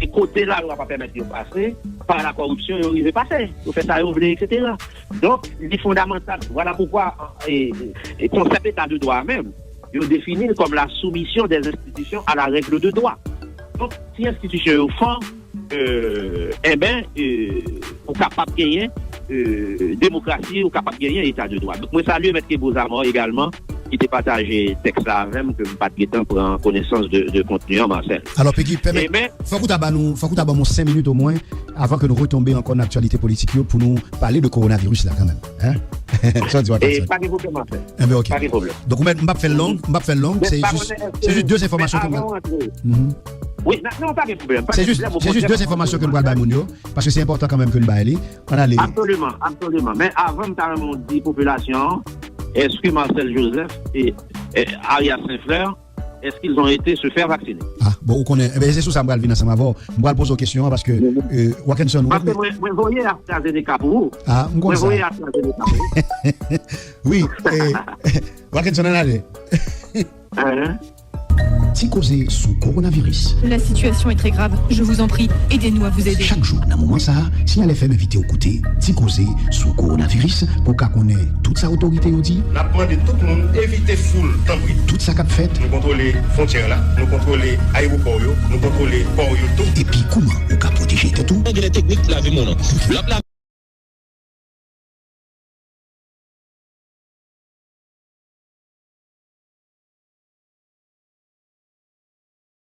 E kote lalwa pa pèmèt yo pase, pa la koripsyon, yo rive pase. Yo fè sa yo vle, etsetera. Donk, li fondamantal. Vwala poukwa e, e, e konsèp eta de dwa a menm, yo defini l kòm la soumission des institutions à la règle de droit. Donk, si enstitisyon yo fò, euh, enben, euh, ou kapab genyen euh, demokrasi, ou kapab genyen eta de dwa. Donk, mwen salye Mèt Kebreaux Zamor egalman, ki te pataje tèks la avè m, ke m pa t gentan pran konesans de, de kontni an, Marcel. Alò, Peggy, pèmèt, fòk ou ta ba nou, fòk ou ta ban mwen senk minit omwen, avan ke nou retonbe ankò nan aktyalite politik yo, pou nou pale de kowonaviris la kanmenm. Hein? Sa w di, Wakelson? E pa gen pwoblèm, Marcel. Enben, ok. Pa gen pwoblèm. Donk, ou mèt, m p ap fè l long, m p ap fè l long, se jis, se jis de enfòmasyon ke m... Wi, non, non, pa gen pwoblèm. Se jis, se jis de enfòmasyon ke m pral bay moun yo, paske se enpòtan kanmenm ke n bay li. Ann ale. Absoliman, absoliman. Men avan, m ta renmen w di popilasyon an, èske Marcel Joseph e, e Arias Saint-Fleur, est-ce qu'ils ont été se faire vacciner? Ah, bon, ou konnen, enben, se sou sa m pral vin ansanm avè w. M pral poze w kesyon an paske, euh, Wakelson, ou... Paske mwen, mwen voye AstraZeneca pou ou. Ah, m konn sa. Mwen voye AstraZeneca pou ou. Wi, eh, Wakelson, ann ale. Hein? Ti koze sou kowonaviris. La situation est très grave. Je vous en prie, aidez-nous à vous aider. Chak jou nan moman sa a, Signal F M envite w koute Ti koze sou kowonaviris pou w ka konnen tout sa otorite yo di. N ap mande tout moun evite foul, tanpri. Tout sa k ap fèt. Nou kontwole fwontyè la, nou kontwole ayewopò yo, nou kontwole pò yo tou. Epi kouman ou ka pwoteje tèt ou. Angle teknik lave men w lan. L ap lave